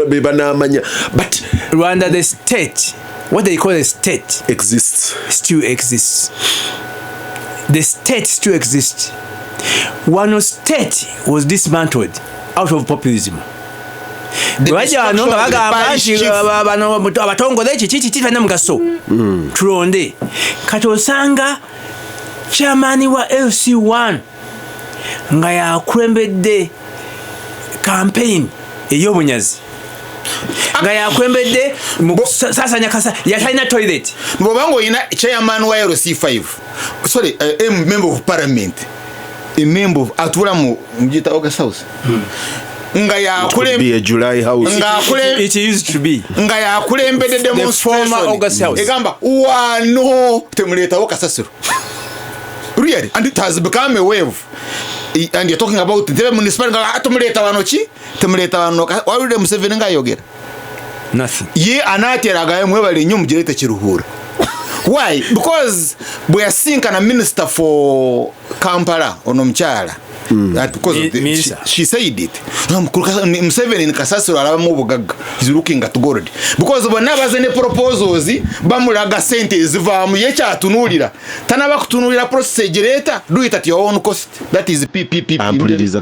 Be banaamanya, but Rwanda, the state, what they call a state, exists. Still exists. The state still exists. Wano state was dismantled out of populism. Bajja wano nga bagamba nti bano abatongole kiki kiki talina mugaso, tulonde. Kati osanga chairman wa LC1 nga yakulembedde campaign ey'obunyazi, nga yakulembedde mu kusasanya kasa, yatalina toilet. Bw'obanga olina chairman wa LC5, sorry, a member of parliament, a member of atuula mu mugiyita August House, nga Could be a July house. It used to be nga yakulembedde The former August House. demonstration egamba wano temuleetawo kasasiro, really, and it has become a wave. And you're talking about Ntebe municipal nga, "Ah, tumuleeta wano ki, temuleeta wano." Wawulire Museveni ng'ayogera. Nothing. Ye anaatera agaye mwebale nnyo mugirete Kiruhura. Why? Because bwe yasinkana minister for Kampala ono omukyala, that because of the, Minister. she said it. No, Museveni ni kasasiro alabamu obugagga. He's looking at gold. Because bonna baze ne proposals bamulaga sente ezivaamu, ye kyatunuulira tanaba kutunuulira process egireeta. Do it at your own cost. That is PPP. Ampuliriza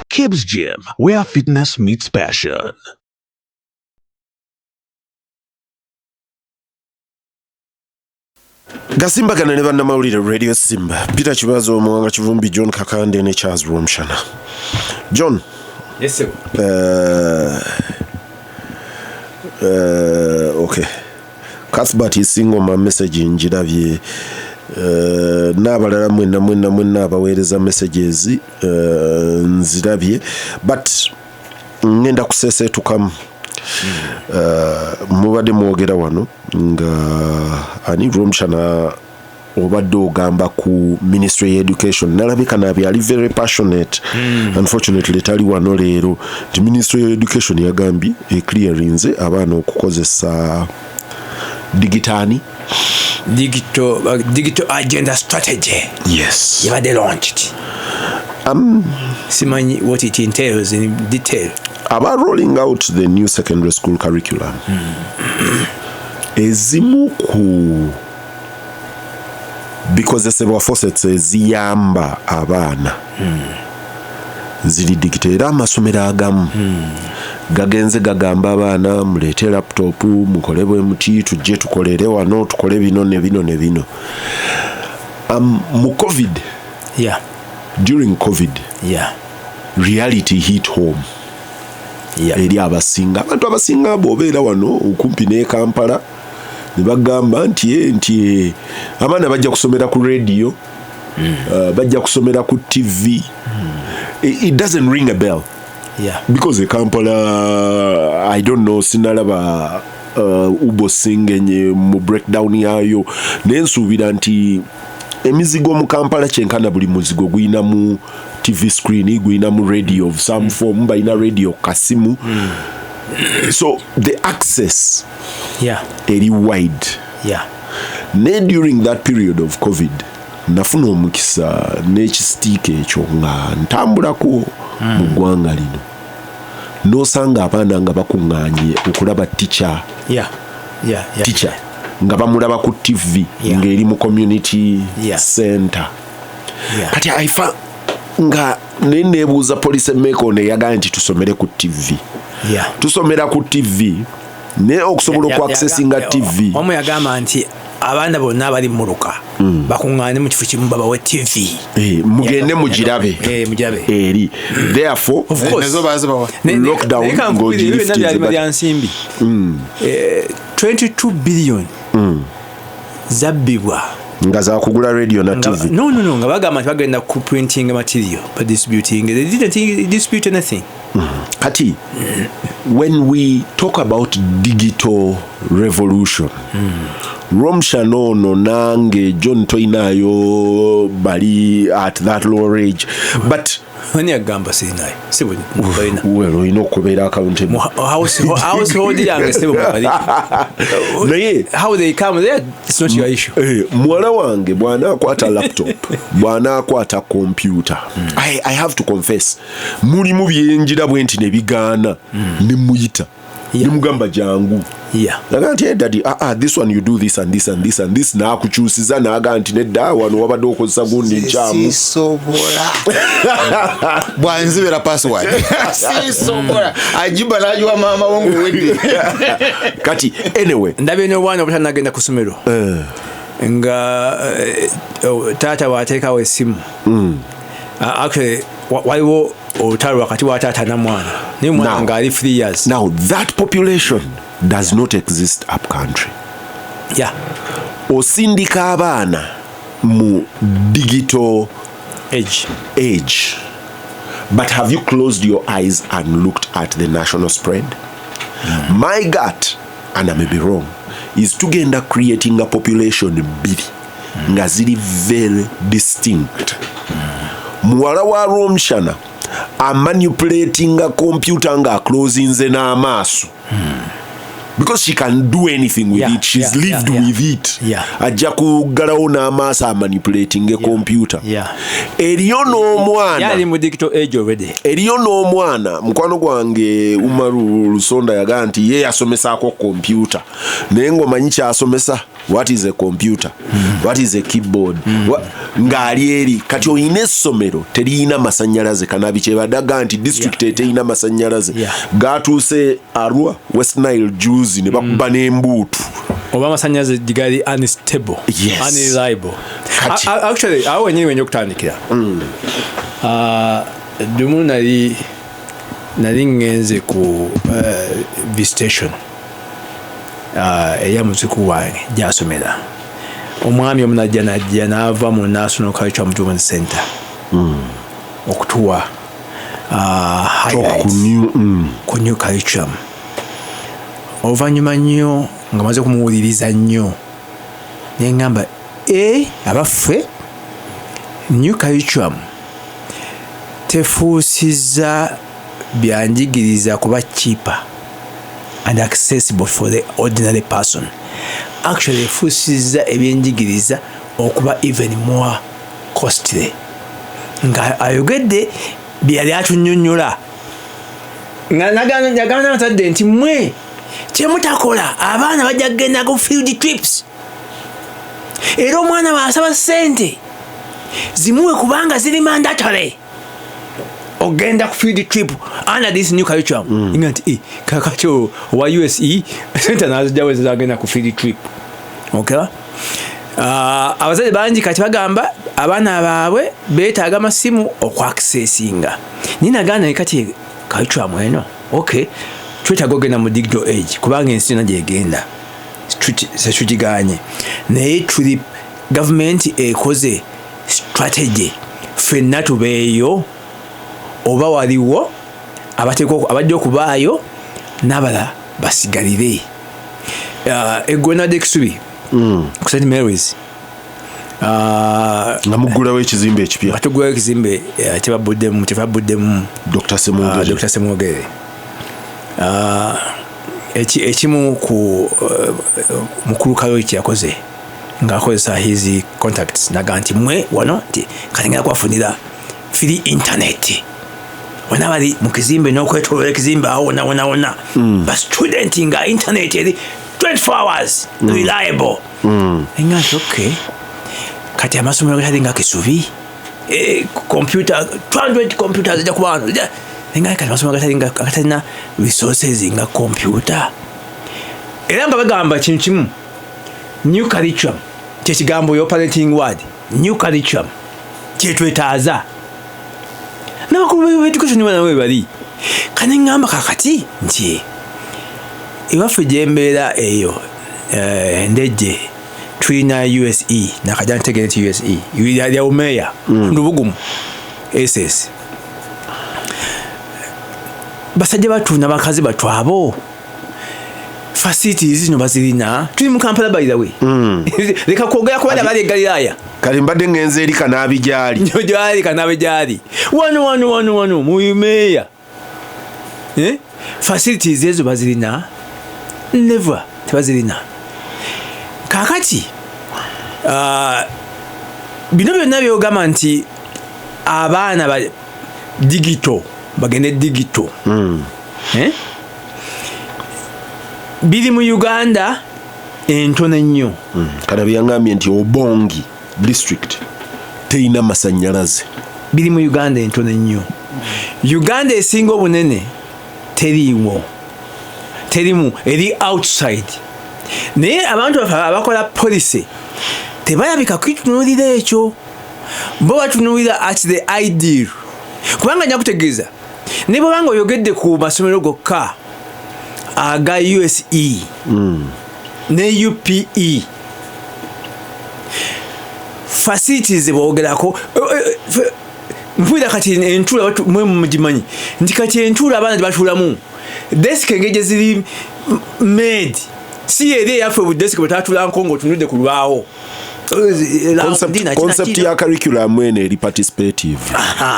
Kibbs Gym, where fitness meets passion. Gasimbagana ne bannamawulire Radio Simba, Peter Kibazo, Omuwanga Kivumbi, John Kakande ne Charles Rwomshana. John. Yes, sir. Okay, Cuthbert Isingoma message njirabye, n'abalala mwenna mwenna mwenna abaweereza messages, nzirabye, but ngenda kuseeseetukamu. Mubadde mwogera wano nga ani Rwomshana obadde ogamba ku Ministry of Education, nalabika nabi ali very passionate. Unfortunately tali wano leero. Nti Ministry of Education yagambye eclearinze abaana okukozesa digitani Digital agenda strategy. Yes. Yabadde launched. Simanyi what it entails in detail. About rolling out the new secondary school curriculum. Ezimu ku bikozesebwa faucets eziyamba abaana ziri digital, era amasomero agamu gagenze gagamba abaana muleete laptop, mukole bwe muti, tujje tukolere wano, tukole bino ne bino ne bino. Mu COVID, during COVID, reality hit home. Eri abasinga, abantu abasinga bw'obeera wano okumpi ne Kampala ne bagamba nti abaana bajja kusomera ku radio, bajja kusomera ku TV. It doesn't ring a bell. Because Kampala, I don't know, sinalaba Ubo Singenye mu breakdown yayo, nensuubira nti emizigo mu Kampala kyenkana buli muzigo guyina mu TV screen, guyina mu radio of some form, balina radio kasimu. So the access eri wide. Ne during that period of COVID, nafuna omukisa n'ekisitiika ekyo nga ntambulako mu ggwanga lino, n'osanga abaana nga bakuŋŋaanye okulaba teacher. Teacher nga bamulaba ku TV ng'eri mu community center. Kati aifa nga neneebuuza police emmeeka ono eyagamba nti tusomere ku TV. Tusomera ku TV naye okusobola okuaccessinga TV. Omu yagamba nti abaana bonna abali muluka bakuŋŋaane mu kifo kimu babawe TV. Mugende mugirabe. Mugirabe. Eri. Therefore, of course. Nazo bazibawa. Lockdown ng'ogiriftinze, but bya nsimbi. 22 billion zabbibwa. Nga za kugula radio na TV. No, nga bagamba nti bagenda ku printing material, but distributing. They didn't distribute anything. Kati, when we talk about digital revolution, Rwomshana ono nange John toyinayo bali at that lower age, but ani agamba sirinayo sebo toyina. Well, olina okubeera accountable. Household yange sebo bali. Naye how they come there, it's not your issue. Muwala wange bw'anaakwata laptop, bw'anaakwata computer, I have to confess, mulimu byenjira bwe nti ne bigaana, ne muyita. Nemugamba jangu. Naga nti, "Hey, daddy, ah, ah, this one you do this and this and this and this." N'akukyusiza n'aga nti nedda, wano wabadde okozesa gundi nkyamu. Sisobola, bwanzibira password sisobola, ajiba najiwa maama wo nguwedde. Kati anyway, Ndabye n'obwana obutanagenda ku ssomero nga oh, taata bw'ateekawo essimu. Actually waliwo olutalo wakati wa taata namwana, naye omwana ng'ali 3 years. Now that population does not exist up country. Osindika abaana mu digital age. Age, but have you closed your eyes and looked at the national spread? My gut, and I may be wrong, is tugenda creating a population bbiri nga ziri very distinct. Muwala wa Rwomushana amanipulatinga computer nga aclosinze n'amaaso because she can do anything with it. She's lived with it. Ajja kuggalawo n'amaaso amanipulatinge computer. Eriyo n'omwana Yali mu digital age already. Eriyo n'omwana mukwano gwange Umaru Lusonda yagaa nti ye yasomesaako kompyuta, naye ng'omanyi kyasomesa, what is a computer, what is a keyboard, ng'ali eri. Kati oyina essomero teriyina masanyalaze, kanabi kyebadaga nti district eterina masanyalaze. Gatuuse Arua, West Nile juzi ne bakuba n'embuutu. Oba amasanyalaze gali unstable, unreliable. Actually awo wenyini wenja okutandikira. Ah, lumu nali ngenze ku visitation eya muziku wange gyasomera. Omwami omu najja n'ava mu National Cultural Movement Center okutuwa highlights ku new curriculum. Oluvannyuma nnyo nga maze kumuwuliriza nnyo, neŋŋamba e abaffe, new curriculum tefuusiza byanjigiriza kuba cheaper and accessible for the ordinary person. Actually efuusiza ebyenjigiriza okuba even more costly. Nga ayogedde byeyali atunyonyola, nga yagamba n'abazadde nti mmwe kyemutakola, abaana bajja kugenda ku field trips, era omwana bw'asaba ssente zimuwe kubanga ziri mandatory ogenda ku field trip under this new curriculum. Nga nti, "Eh, kakati owa USE sente nazijjawo ezagenda ku field trip?" Okay. Abazadde bangi kati bagamba abaana baabwe beetaaga amasimu okwaccessinga. Naye nagamba naye kati curriculum eno, okay, twetaaga ogenda mu digital age kubanga ensi yonna gyegenda, tekugiganye, naye tuli gavumenti ekoze strategy ffenna tubeeyo, oba waliwo abateekwa abajja okubaayo n'abalala basigalire. Eggulo nadde ekisubi ku St Marys. Nga muggulawo ekizimbe ekipya. Nga tuggulawo ekizimbe kyebabuddemu kyebabuddemu. Dr Semwogere. Dr Semwogere. Ekimu ku mukulu Kaloi kyeyakoze ng'akozesa his contacts, naga nti mwe wano nti kati ngenda kubafunira free internet wona bali mu kizimbe n'okwetoloola ekizimbe awo wona wona wona, ba student nga internet eri 24 hours reliable. Nga nti okay, kati amasomero gatali nga Kisubi, computer 200 computers zijja kuba wano. Nga kati amasomero gatali nga agatalina resources nga computer, era nga bagamba kintu kimu, new curriculum kyekigambo, yo parenting word, new curriculum kyetwetaaza. N'abakulu b'education bana we bali kane ŋŋamba kakati nti ewaffe gyembeera eyo Ndejje tulina USE, nakajja ntegeere nti USE lya umeya Lubugumu SS. Basajja batu n'abakazi batu abo facilities zino bazirina? Tuli mu Kampala, by the way. Leka kwogera ku bali abali e Galilaya. Kale mbadde ngenze eri Kanaabi gyali. Nyo gyali, Kanaabi gyali wano wano wano wano mu umeya, eh? Facilities ezo bazirina? Never, tebazirina. Kakati bino byonna byogamba nti abaana ba digital bagende digital, eh? Biri mu Uganda entono ennyo. Kalabi yaŋambye nti Obongi district terina masanyalaze. Biri mu Uganda entono ennyo. Uganda esinga obunene teriiwo, terimu, eri outside. Naye abantu baffe abakola policy tebalabika kwitunuulira ekyo, bo batunuulira at the ideal. Kubanga nja kutegeeza, ne bwobanga oyogedde ku masomero gokka aga USE ne UPE, facilities boogerako, mpulira kati entuula mwe mugimanyi nti kati entuula abaana tebatuulamu, desk engeri gye ziri made si eri eyaffe, bu desk bwetatuulanko ng'otunudde ku lubaawo. Concept ya curriculum eno eri participative,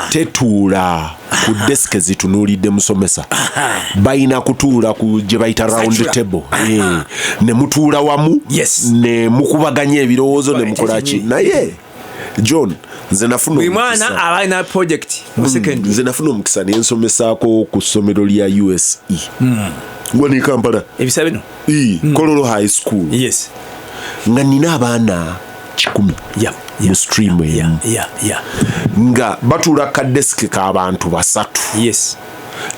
tetuula ku desk zitunuulidde musomesa, balina kutuula ku gye bayita round Circular. table. Ne mutuula wamu ne mukubaganya ebirowoozo ne mukola ki. Naye John, nze nafuna Buli mwana omukisa. aba alina project mu secondary. Nze nafuna omukisa nensomesaako ku ssomero lya USE wano e Kampala. Ebisa bino. Kololo High School. Nga nina abaana 100 mu stream emu, nga batuula ka desk k'abantu basatu.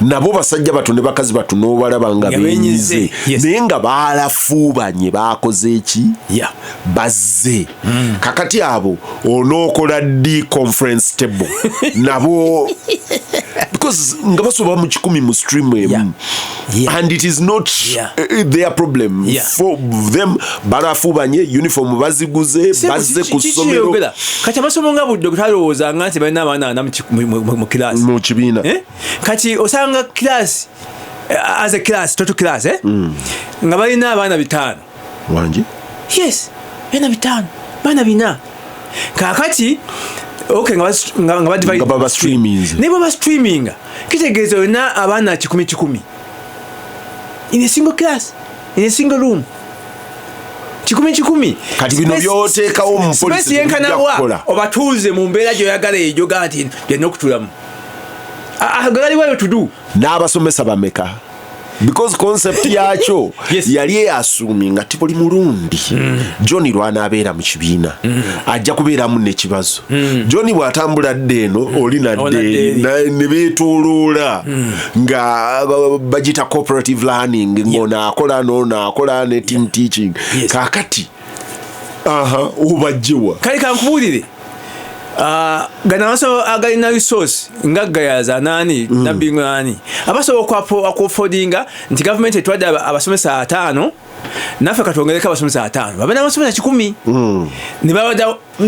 Nabo basajja bato ne bakazi bato, n'obalaba nga Nga benyize. benyize, naye nga balafuubanye, bakoze eki, bazze. Kakati abo onookola ddi conference table nabo? Because nga basoba mu 100 mu stream emu. And it is not their problem. For them, balafuubanye, uniform baziguze, bazze ku ssomero. Kiyogera kati amasomo nga Buddo talowoozanga nti balina abaana 40 mu kirasi. Mu kibiina. Eh? Kati osanga class, as a class, total class, eh? Nga balina abaana 5. Wangi? Yes, baana 5, baana 4. Kakati okay, nga ba divide. Nga baba streamings. Naye baba streaminga, kitegeeza olina abaana 100 100 in a single class, in a single room, 100 100. Kati bino by'oteekawo mu policy Space yenkanawa? tebijja kukola. Obatuuze mu mbeera gyoyagala ejoga nti byalina okutulamu. Galiwayo tudu. N'abasomesa bameka? Because concept yakyo yali eyassuminga ti buli mulundi John lwanaabeera mu kibiina ajja kubeeramu nekibazo. John bw'atambula dda eno, oli nadda Nadda eri, eri. ne beetooloola nga bagita cooperative learning, ng'ono akola n'ono akola ne team teaching. Kaakati aha obajjewa? Kale kankubuulire. Ah, gano amasomo agalina resource nga Gayaza nani, Nabbingo nani, abasobola okuaffordinga nti gavumenti etwadde abasomesa 50, naffe katwongereko abasomesa 50, babe n'abasomesa 100,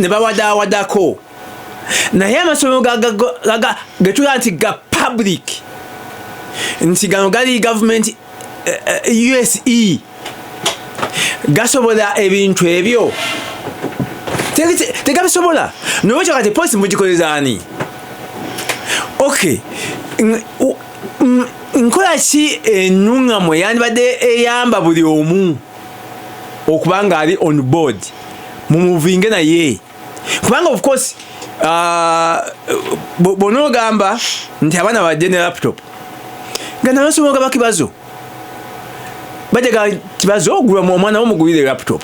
ne bawadawadako. Naye amasomero getulaba nti ga public, nti gano gali gavumenti, USE, gasobola ebintu ebyo? Tegabisobola. Nolwekyo kati policy mugikoleza ani? Okay, nkola ki enuŋŋamu eyandibadde eyamba buli omu okuba nga ali on board, mumuvinge naye? Kubanga of course, bw'onoogamba nti abaana bajje ne laptop, nga namasomero gaba kibazo, bajjaga kibazo ogulwa omwana wo mugulire laptop,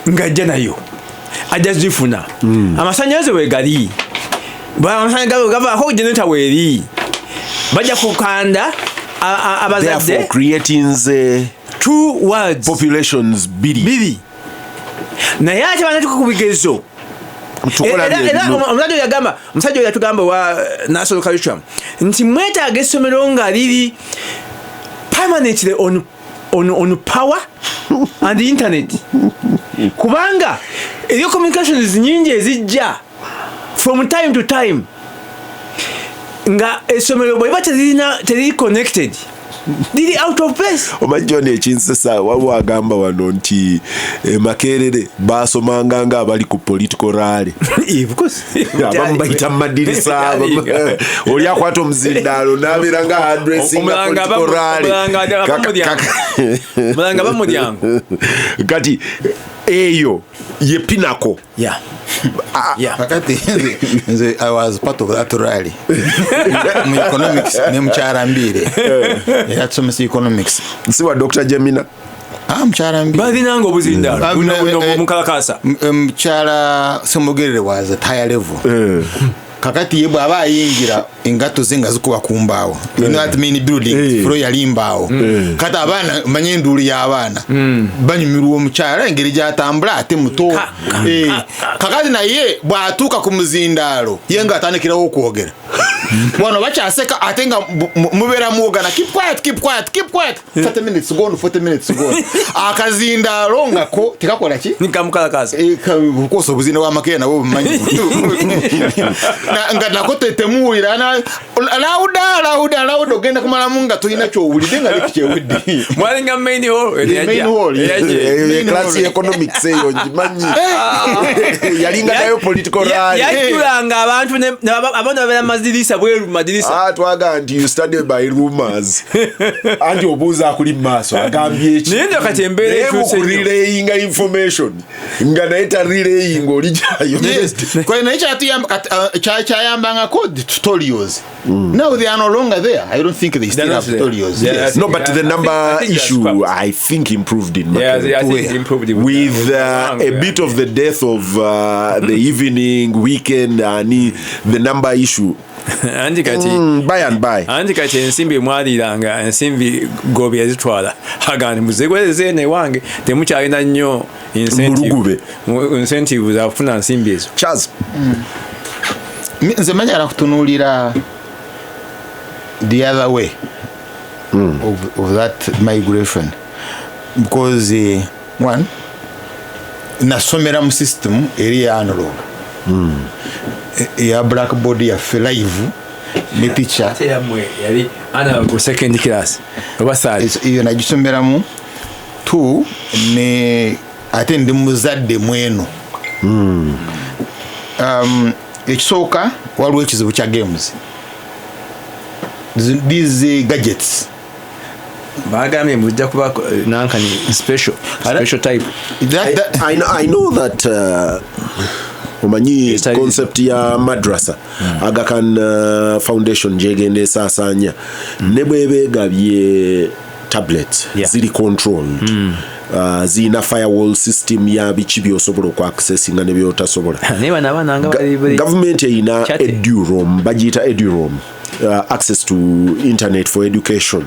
ng'ajja nayo, ajja zifuna. Amasanyalaze wegali, amasanyalaze gavaako, generator weeri, bajja kukanda abazadde. Therefore creating the Two words. Populations bbiri. Biri. Naye ate banatuka ku bigezo. Tukola Era bye bino. omusajja oyo yagamba, omusajja oyo yatugamba wa national curriculum nti mwetaaga essomero nga liri permanently on power and internet, kubanga eriyo communications nyingi ezijja from time to time, nga essomero bweba teriri connected, liri out of place. Omanyi John, ekinsesa, waliwo agamba wano nti Makerere basomanga nga abali ku political rally. Of course. Abamu bayita mu madirisa, oli akwata omuzindaalo n'abeera nga addressinga Omulanga political rally. Omulanga aba mulyango. Omulanga aba mulyango. Kati eyo ye pinnacle. Yeah. Kakati nze I was part of that rally mu economics ne mukyala Mbiire era tusomesa economics. Si wa Dr Jemina? Ah, mukyala Mbiire. Balinanga obuzindaalo Ah, buno buno omukalakasa. Mukyala Semogerere was at higher level. Kakati ye bw'aba ayingira, engatto ze nga zikuba ku mbaawo, you know that main building floor yali mbaawo. Kati abaana, manye enduulu y'abaana, banyumirwa omukyala engeri gy'atambula ate muto. Kakati naye bw'atuuka ku muzindaalo, ye ng'atandikirawo okwogera, wano bakyaseka ate nga mubeera muwogana, "Keep quiet, keep quiet, keep quiet." 30 minutes gone, 40 minutes gone, akazindaalo nga ko tekakola ki? Nikamukalakasa. Bukosa obuzinda bw'amakeya nabwo bumanyi nga nako temuwulira. Louder, louder, louder, ogenda kumalamu nga tolina kyowulidde nga leki kyewudde. Mwalinga main hall. The main hall, yes. Eyo ye class economics, eyo ngimanyi, yalinga nayo political rally. Yajjulanga abantu abaana babeera madirisa, bweru mu madirisa. Ah, twaga nti you study by rumors, anti obuuza akuli mu maaso agambye eki. Naye nno kati embeera Naye ekyuse nnyo. mukurelayinga information nga naye tarelayinga oli gyayo. Yes. Kwa naye kyatuyamba kati, kyayambangako the tutorials. Now they are no longer there. I don't think they still They're have not there. tutorials. Yeah, Yes. No, but the number I think that's issue scrapped. I think improved in Yeah, Makerere. I think it improved With a bit of the death of the evening, weekend, and the number issue. Anti kati By and by. Anti kati ensimbi mwaliranga ensimbi gobi yazitwala, agandi muzigwereze eno ewange, temukyalina nnyo Mulugube. Incentive zakufuna nsimbi ezo. Charles. Nze manyala kutunuulira the other way of that migration because one, nasomera mu system eri ya analog, eya blackboard yaffe live ne teacher. Ate yammwe yali analog second class oba third? Eyo nagisomeramu. Two, ne ate ndi muzadde mweno. Ekisooka, waliwo ekizibu kya games, these gadgets. Bagambye mujja kuba nankani special special type. I know that omanyi Yes, concept ya madrasa Aga Khan Foundation gyegenda esaasaanya, ne bwebegabye tablets ziri controlled, ziyina firewall system ya biki byosobola okuaccessinga ne byotasobola. Naye bano abaana nga Gavumenti erina Chate. Eduroam, bagiyita eduroam, access to internet for education.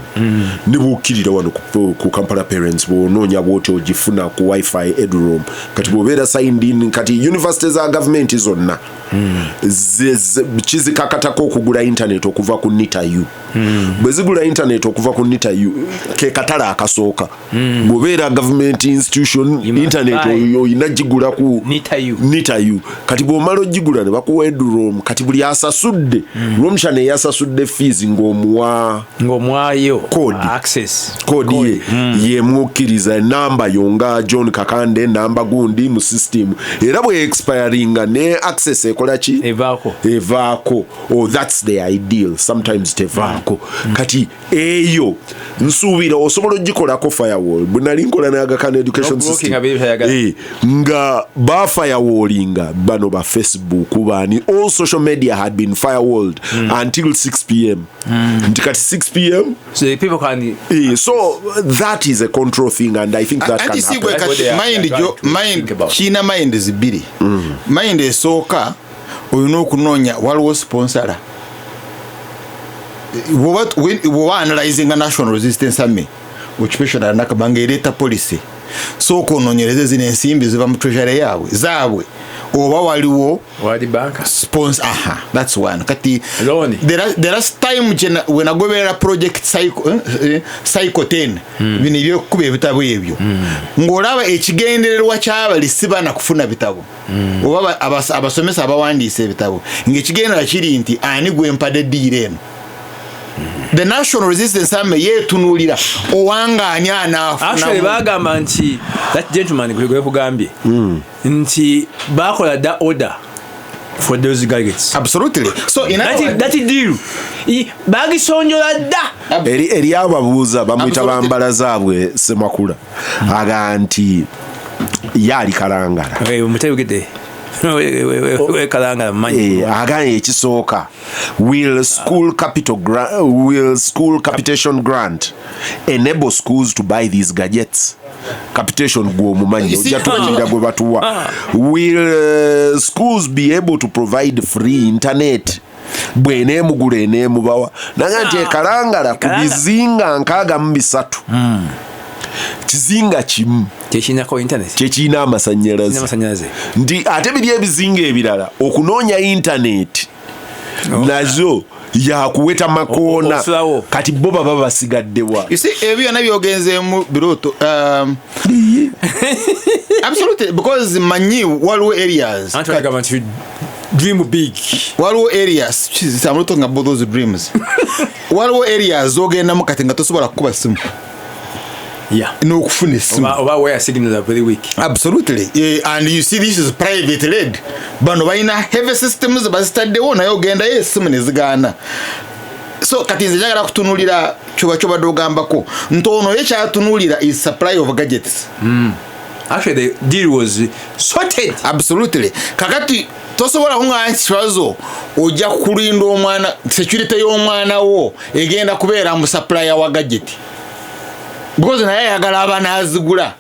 Ne bw'okkirira wano ku Kampala Parents, bw'onoonya bwoti ogifuna ku wifi eduroam. Kati bw'obeera signed in, kati university za gavumenti zonna kizikakatako okugula internet okuva ku NITA-U. Bwe zigula internet okuva ku NITA-U, ke katale akasooka. Bw'obeera government institution, You must internet buy. oyina gigula ku NITA-U. NITA-U. Kati bw'omala ogigula ne bakuwa eduroam. Kati buli asasudde Rwomushana eyasasudde fees ng'omuwa ng'omwayo Code. Access. Kodi ye yemukkiriza enamba yonga John Kakande, namba gundi mu system, era bwe expiringa ne access ekola ki? Evaako. Evaako. Oh, that's the ideal. Sometimes tevaako. Kati eyo nsuubira osobola ogikolako firewall. Bwe nali nkola n'Aga Khan education No blocking system, abiri tayagala. Nga bafirewallinga bano ba Facebook, bani, all social media had been firewalled until 6 p.m., nti kati 6 p.m. So the people can So that is a control thing and I think that can Anti si gwe happen. That's what kati they are- mind they are gyo trying to mind think about. kiina mind zibiri. Mind esooka, olina okunoonya waliwo sponsor. Bw'oba analyzinga National Resistance Army occupational nakabanga ereeta policy, sooka onoonyereze zino ensimbi ziva mu treasury yaabwe zaabwe oba waliwo World Bank. Sponsor, aha, that's one. Kati Loan. the last time wenagoberera project cycle, cycle 10, bino ebyokukuba ebitabo ebyo, ng'olaba ekigendererwa kyabali si baana kufuna bitabo oba abasomesa abawandiisa ebitabo, ng'ekigendererwa kiri nti ani gwempadde deal eno. The National Resistance Army yeetunuulira owanga ani Actually, anaafunamu. bagamba nti that gentleman gwe kugambye nti bakola da order for those gadgets. Absolutely. So in other words, That deal bagisonjola dda. Eri ababuuza bamuyita Absolutely. bambala zaabwe Semakula, aga nti yaali Kalangala. Mutegedde. Wekalangala mumanyi. Agambye ekisooka, will school capitation grant enable schools to buy these gadgets? Capitation gwomumanyi, ojja tuwulira gwe batuwa. Will schools be able to provide free internet bweneemugula eneemubawa? Naga nti ekalangala ku Ekalangala. bizinga 63, kizinga kimu Tekinako internet. Kyekirina amasanyalaze. Amasanyalaze. Nti ate biri ebizinga ebirala okunoonya intaneti nazo yakuweta makoona. Osulawo. Kati bo baba basigaddewa? You see, ebyo byonna byogenzeemu birooto, absolutely, because manyi waliwo areas Anti bagamba nti dream big. Waliwo areas. Jesus, I'm not talking about those dreams. Waliwo areas zogendamu kati nga tosobola kukuba simu n'okufuna essimu. Oba where signals are very weak. Absolutely. And you see, this is private led. Bano balina heavy systems bazitaddewo, naye ogendayo essimu nezigaana. So kati nze njagala kutunulira kyoba kyobadde ogambako nti ono ye kyatunuulira is supply of gadgets. Actually, the deal was sorted. Absolutely. Kakati tosobola kuŋŋaa nti kibazo ojja kulinda omwana, security y'omwana wo egenda kubeera mu supplier wa gadget, because naye ayagala aba n'azigula.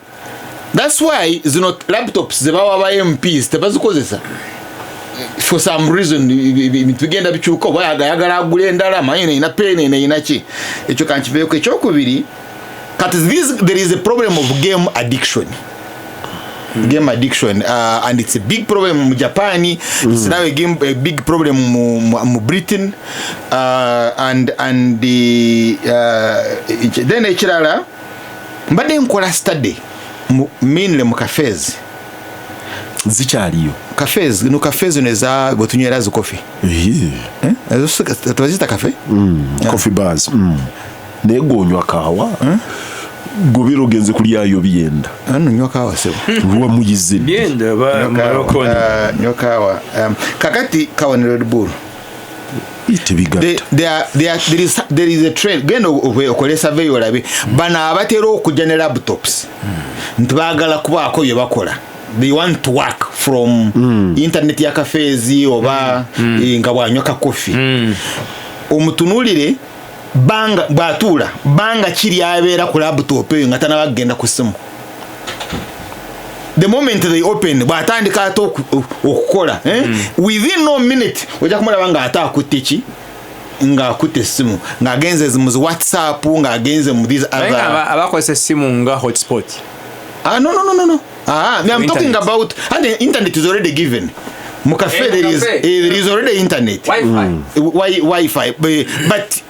That's why zino laptops zebawa ba MPs tebazikozesa for some reason. Ebintu bigenda bikyuka, oba ayagala agula endala, manyi neina peni neina ki. Ekyo kankiveeko. Ekyokubiri, kati there is a problem of game addiction, game addiction, and it's a big problem mu Japan. It's now a big problem mu Britain, and the, then ekirala, mbadde nkola study mainly mu cafes. Zikyaliyo? Cafes no, cafes no, eza bwetunywera zi coffee. Ezo tebaziyita cafe. Coffee bars. Naye gweonywa kaawa, gobera ogenze kulyayo byenda. Ano nywa kawa, sebo. Lwamuyize. Byenda ba Morocco. Nywa kawa. Kakati kawa ne Red Bull. Tebigatta. There is a trend. Genda okole survey olabe bano abatera okujja ne laptops nti baagala kubaako bye bakola. They want to work from internet ya cafes oba nga bwanywa ka coffee. Omutunulire banga bwatuula, banga kiri abeera ku laptop eyo nga tanaba kugenda ku simu. The moment they open, bwatandika ate okukola, eh? Within no minute ojja kumulaba ng'ate akutte ki, ng'akutte essimu, ng'agenze mu zi WhatsApp, ng'agenze mu these Naye nga other abakozesa essimu nga hotspot. Ah, no. Ah, I'm talking Internet. about, and the internet is already given mu cafe. Eh, mu There is cafe. there is already internet. Wi-Fi. Wi-Fi, but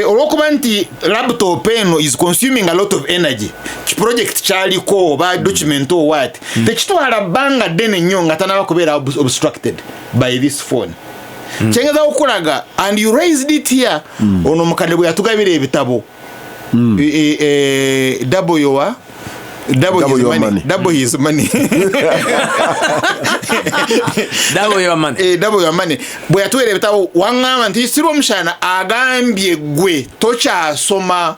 olwokuba nti laptop eno is consuming a lot of energy, project kyaliko oba document or what, tekitwala bbanga ddene nnyo nga tanaba kubeera obstructed by this phone. Kyengeza okulaga, and you raised it here, ono omukadde bwe yatugabira ebitabo, double your double, Double his your money, money. Double his money. Double your money. Double your money. Bwe yatuweera ebitabo, waŋŋamba nti sirwa omushana agambye gwe tokyasoma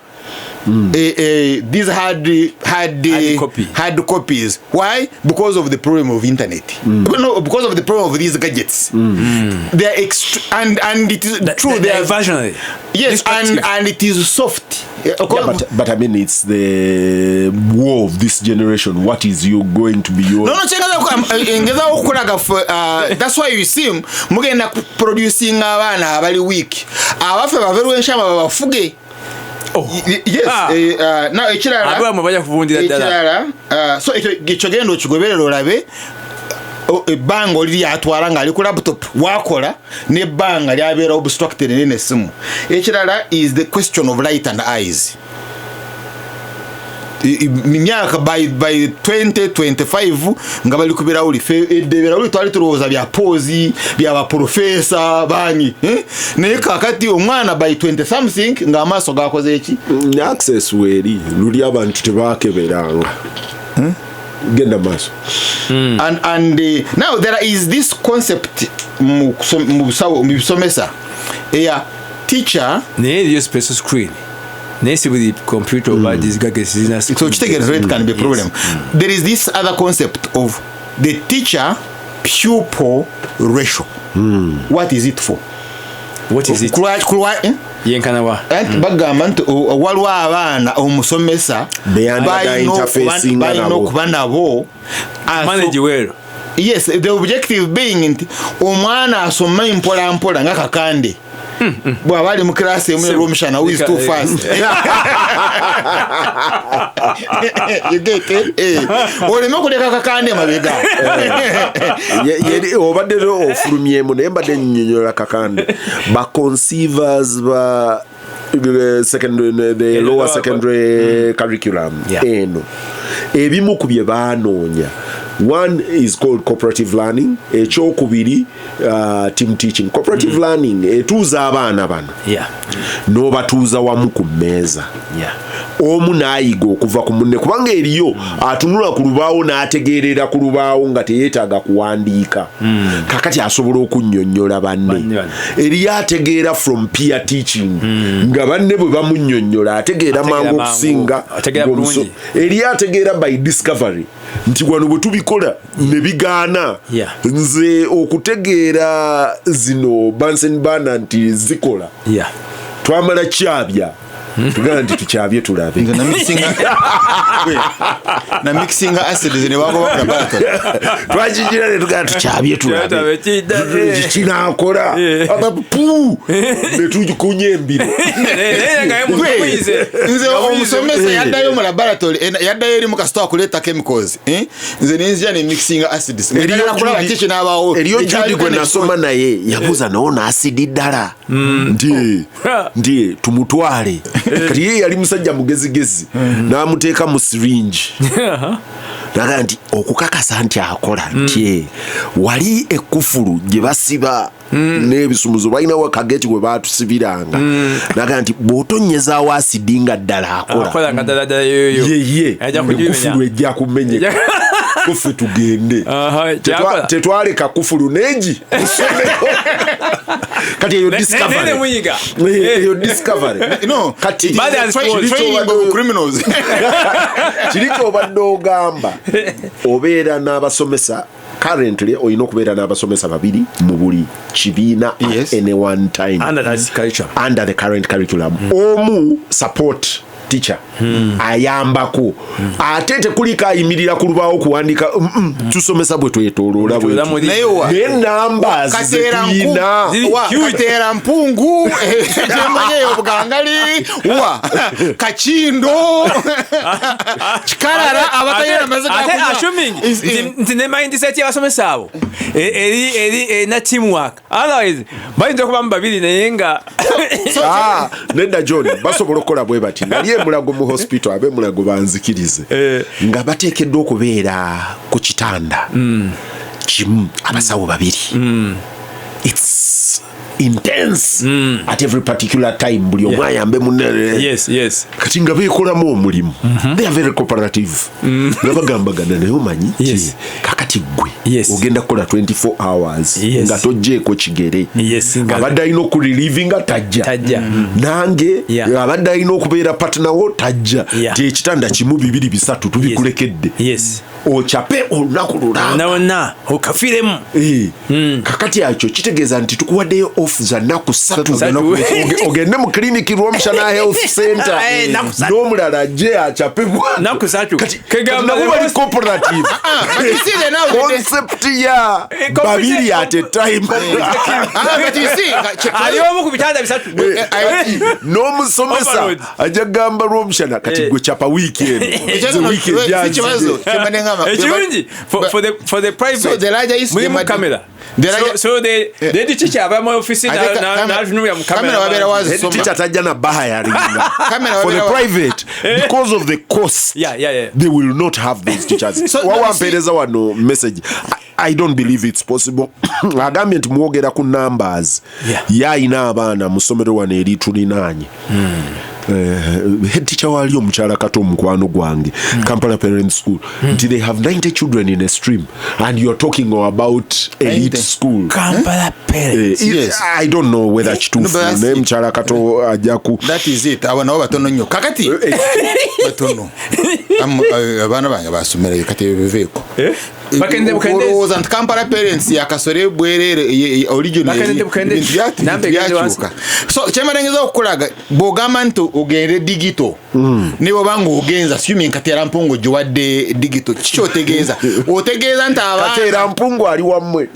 these hard, Hard copy. Hard copies. Why? Because of the problem of internet. No, because of the problem of these gadgets. They are and it is true. They are Diversionary. Yes, Destructive. and it is soft. Yeah, of Yeah, course. but I mean, it's the war of this generation. What is you going to be your No, ngezaako okukulaga that's why you see mugenda producing abaana abali weak, abaffe bave lwenshama babafuge. Oh. Yes. Ah. Now ekirala, Abamwe bajja kuvundira ddala. ekirala, so ekyo genda okigoberera olabe ebbanga oli lyatwala ng'ali ku laptop wakola n'ebbanga lyabeera obstructed nene essimu. Ekirala is the question of light and eyes. Myaka by 2025 nga bali ku birawuli. Fe edda ebirawuli twali tulowooza bya poozi byabaprofesa bani, eh? Naye kakati omwana by 20 something ng'amaaso gakoze eki. Access weeri luli abantu tebakeberanga. Genda maaso. And now there is this concept mu busawo, mu bisomesa eya teacher. Naye eriyo special screen, naye si buli computer oba these gadgets zirina So screen. kitegeeza it can be a problem. There is this other concept of the teacher Pupil ratio, what is it for? What is it? Eh? Yenkana wa? Anti bagamba nti waliwo abaana omusomesa Beyandaga balina interfacing balina nabo. okuba nabo. Manage well. Yes, the objective being nti omwana asome mpola mpola nga Kakande bw'aba ali mu class emu erwomushana, who is too fast. You get it? Eh. Oleme okuleka Kakande mabega. Obadde ofulumyemu, naye mbadde nnyonnyola Kakande, ba conceivers ba secondary, the lower secondary curriculum eno, ebimu ku bye baanoonya, one is called cooperative learning, ekyokubiri team teaching. Cooperative learning etuuza abaana bano n'obatuuza wamu ku mmeeza, omu n'ayiga okuva ku munne, kubanga eriyo atunula ku lubaawo n'ategeerera ku lubaawo nga teyeetaaga kuwandiika, kakati asobola okunnyonnyola banne. Banne bano. Eriyo ategeera from peer teaching, nga banne bwe bamunnyonnyola ategeera Ategeera mangu mangu. okusinga Ategeera bulungi. Eriyo ategeera by discovery, nti wano bwe tubikola ne bigaana. Nze okutegeera zino Bunsen burner nti zikola, twamala kyabya, tugamba nti tukyabye tulabe. Nze na mixinga acids ne bagoba ku laboratory. Twakigira ne tugamba tukyabye tulabe. Tulabe, Kinakola. Pu ne tukunya embiro. Gwe, nze omusomesa yaddayo mu laboratory, yaddayo eri mu kasito akuleeta chemicals, eh? Nze nenzija ne mixinga acids. Eriyo Njagala kulaba kiki kinabaawo. Eriyo Judi Ekyali gwe nasoma naye, yabuuza nawo n'asidi ddala nti tumutwale. Kati ye yali musajja mugezigezi, n'amuteeka mu syringe, naga nti okukakasa nti akola, nti wali ekufulu gye basiba n'ebisumuzo, balinawo akageti we batusibiranga, naga nti bw'otonyezaawo asidi nga ddala akola, Akola nga ddala ddala yoyo. Yeye Ajja kugimenya. ekufulu ejja kumenyeka, kufe tugende. Kyakola. Tetwaleka kufulu nengi kusomero. Kati eyo discovery. Nene muyiga. Eyo discovery. No, Kati it is Bad the and small. training of criminals. Kiri kyobadde ogamba, obeera n'abasomesa, currently olina okubeera n'abasomesa babiri mu buli kibiina at any one time. Under that culture. Under the current curriculum, omu support teacher ayambako, ate tekuliko ayimirira ku lubaawo kuwandika. Tusomesa bwe twetooloola bwe Twetooloola tuti. Naye wa Naye numbers Kateera zetuyina Ziri huge. Kateera Mpungu, gyemanyi obugangali wa Kakindo, Kikarara, abatalina amazzi Ate gakunywa. assuming nti ne mindset y'abasomesa abo eri erina teamwork, otherwise bayinza okubamu babiri naye nga Ah, nedda John, basobola okukola bwe bati. Nali emulago mu hospital, ab'emulago banzikirize, nga bateekeddwa okubeera ku kitanda kimu abasawo babiri. It's intense at every particular time, buli omu ayambe munne. Kati nga beekolamu omulimu, they are very cooperative, nga bagambagana, naye omanyi ki? Kakati gwe ogenda kukola 24 hours nga toggyeeko kigere. Abadde alina okurelievinga tajja. Tajja. Nange abadde alina okubeera partner wo tajja. Ti ekitanda kimu, bibiri, bisatu tubikulekedde, okyape olunaku lulamba. Wonna okafiiremu. Eh, kakati ekyo kitegeeza nti tukuwaddeyo off za nnaku 3. Satu. Ogende mu kiliniki Rwomushana Health Center, Eh, nnaku 3. n'omulala ajje acape. Nnaku 3. Kati Kegamba nabo bali cooperative. But you see, they now Concept ya babiri at a time. Ah, but you see, Ali omu ku bitanda bisatu. N'omusomesa Overload. ajja kugamba Rwomushana, kati gwe chapa wiiki eno. Nze wiiki ejja Si kibazo, nzije. kyembadde ngamba. Ekirungi for the private, So the larger is mulimu the kamera. The larger- So the head teacher aba mu office Ate n'atunulira mu kamera kamera. wabeera Head wazisoma. teacher tajja na bahayaringa. Kamera For the private, because of the cost, they will not have those teachers. So, no, Wawampeereza wano message, I don't believe it's possible. Agambye nti mwogera ku numbers, ye ayina abaana mu ssomero wano eritulinaanye. Head teacher waali omukyala Kato, omukwano gwange, Kampala Parent School, nti they have 90 children in a stream and you're talking about elite 90. school. Kampala Parents. Yes. I don't know whether kituufu, No, but that's naye it. mukyala Kato ajja ku That is it. Abo nabo batono nnyo kakati, batono. Abaana bange basomerayo, kati ebyo biveeko. Bakende bukende. Olowooza nti Kampala Parents yakasole bwerere original? Bakende bukende. Ebintu Nambe egende byakyuka. So kyemalengeza okukulaga, bw'ogamba nti ogende digital, ne bwoba nga ogenza, assuming Kateera Mpungu giwadde digital, kiki otegeeza? Otegeeza nti abaana Kateera Mpungu ali wammwe.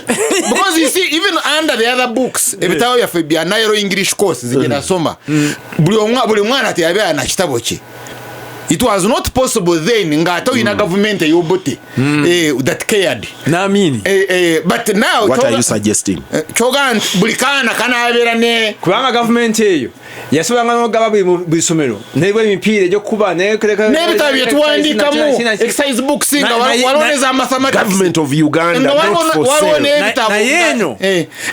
Because you see, even under the other books, ebitabo byaffe bya Nile English course zigenda soma, buli mwana teyabeera na kitabo kye. It was not possible then ng'ate oyina gavumenti ey'obote that cared. Namini. But now What are you suggesting? Kyogaa nti buli kaana kanaabeera ne Kubanga gavumenti eyo yasobanga nogaba buli somero nebwa emipiira egyokuba. N'ebitabo byetuwandiikamu, exercise books, nga waliwo neza mathematics. Government of Uganda, Nga not for waliwo sale. n'ebitabo Naye eno,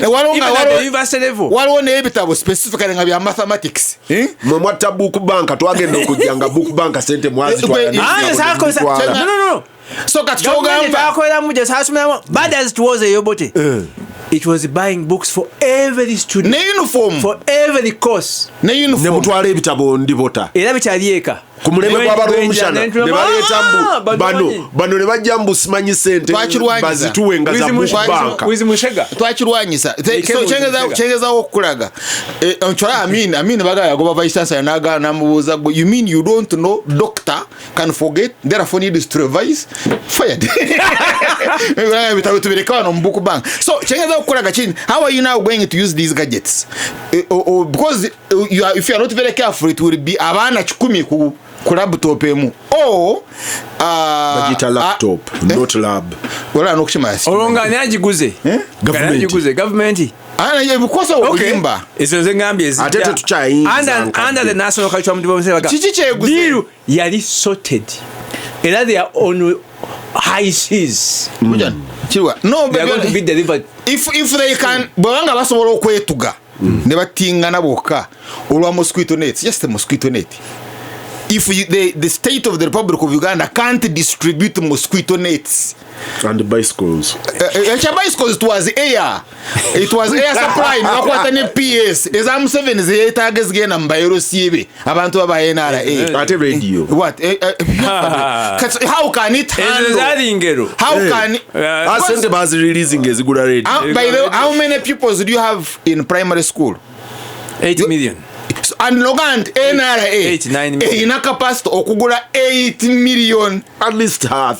waliwo nga even at the university level. Waliwo n'ebitabo specifically nga bya mathematics, eh? Mwe mwatta book bank. Twagenda okujja nga book bank sente mwazitwala. Ah, Muzitwala. No. So kati Gavumenti kyogamba twakoleramu gye saasomeramu, bad as it was, eyobote, it was buying books for every student, ne uniform, for every course. Ne Ne uniform. mutwala ebitabo ndibota. Era bikyali eka. Ku mulembe gw'abalwomushana ne baleeta Ah, mbu bano ne bajja mbu simanyi sente Twakirwanyisa. bazituwe nga za book bank. Wizi Mushega. Twakirwanyisa. Eke So mu Mushega. kyengezaho okukulaga, nkyora Amin bagala yagoba vice chancellor, naga namubuuza, "Gwe, you mean you don't know doctor can forget, therefore needs to revise?" Fired. Ebitabo tubireka wano mu book bank. So kyengezaho okukulaga kini, how are you now going to use these gadgets? Because if you are not very careful, it will be abaana 100 ku laptop emu or Bagiyita laptop, not lab. Wala n'okukimanya Olwo nga ani agiguze? Government. Agiguze gavumenti. Ebikosa obulimba. Ezo ze ngambye ezijja. Ate tetukyayingiza nkadde. Under the National Cultural Development Kiki kyeguze? Deal yali sorted, era they are on high seas. Kirwa no. They are going to be delivered. If they can, bwebanga basobola okwetuga ne batingana bokka olwa mosquito net, just a mosquito net, if the state of the Republic of Uganda can't distribute mosquito nets And bicycles. Ekya bicycles, it was air supply, nebakwata ne PS eza Museveni zeyetaaga ezigenda mu bayerosiibe abantu baba NRA. Ate radio. What? Kati how can it Ezo handle zaali ngero. How can Ah, sente bazireleasing ezigula radio. By the way, how many pupils do you have in primary school? 8 million. So, and look at NRA 8, 9 million. erina capacity okugula 8 million. At least half.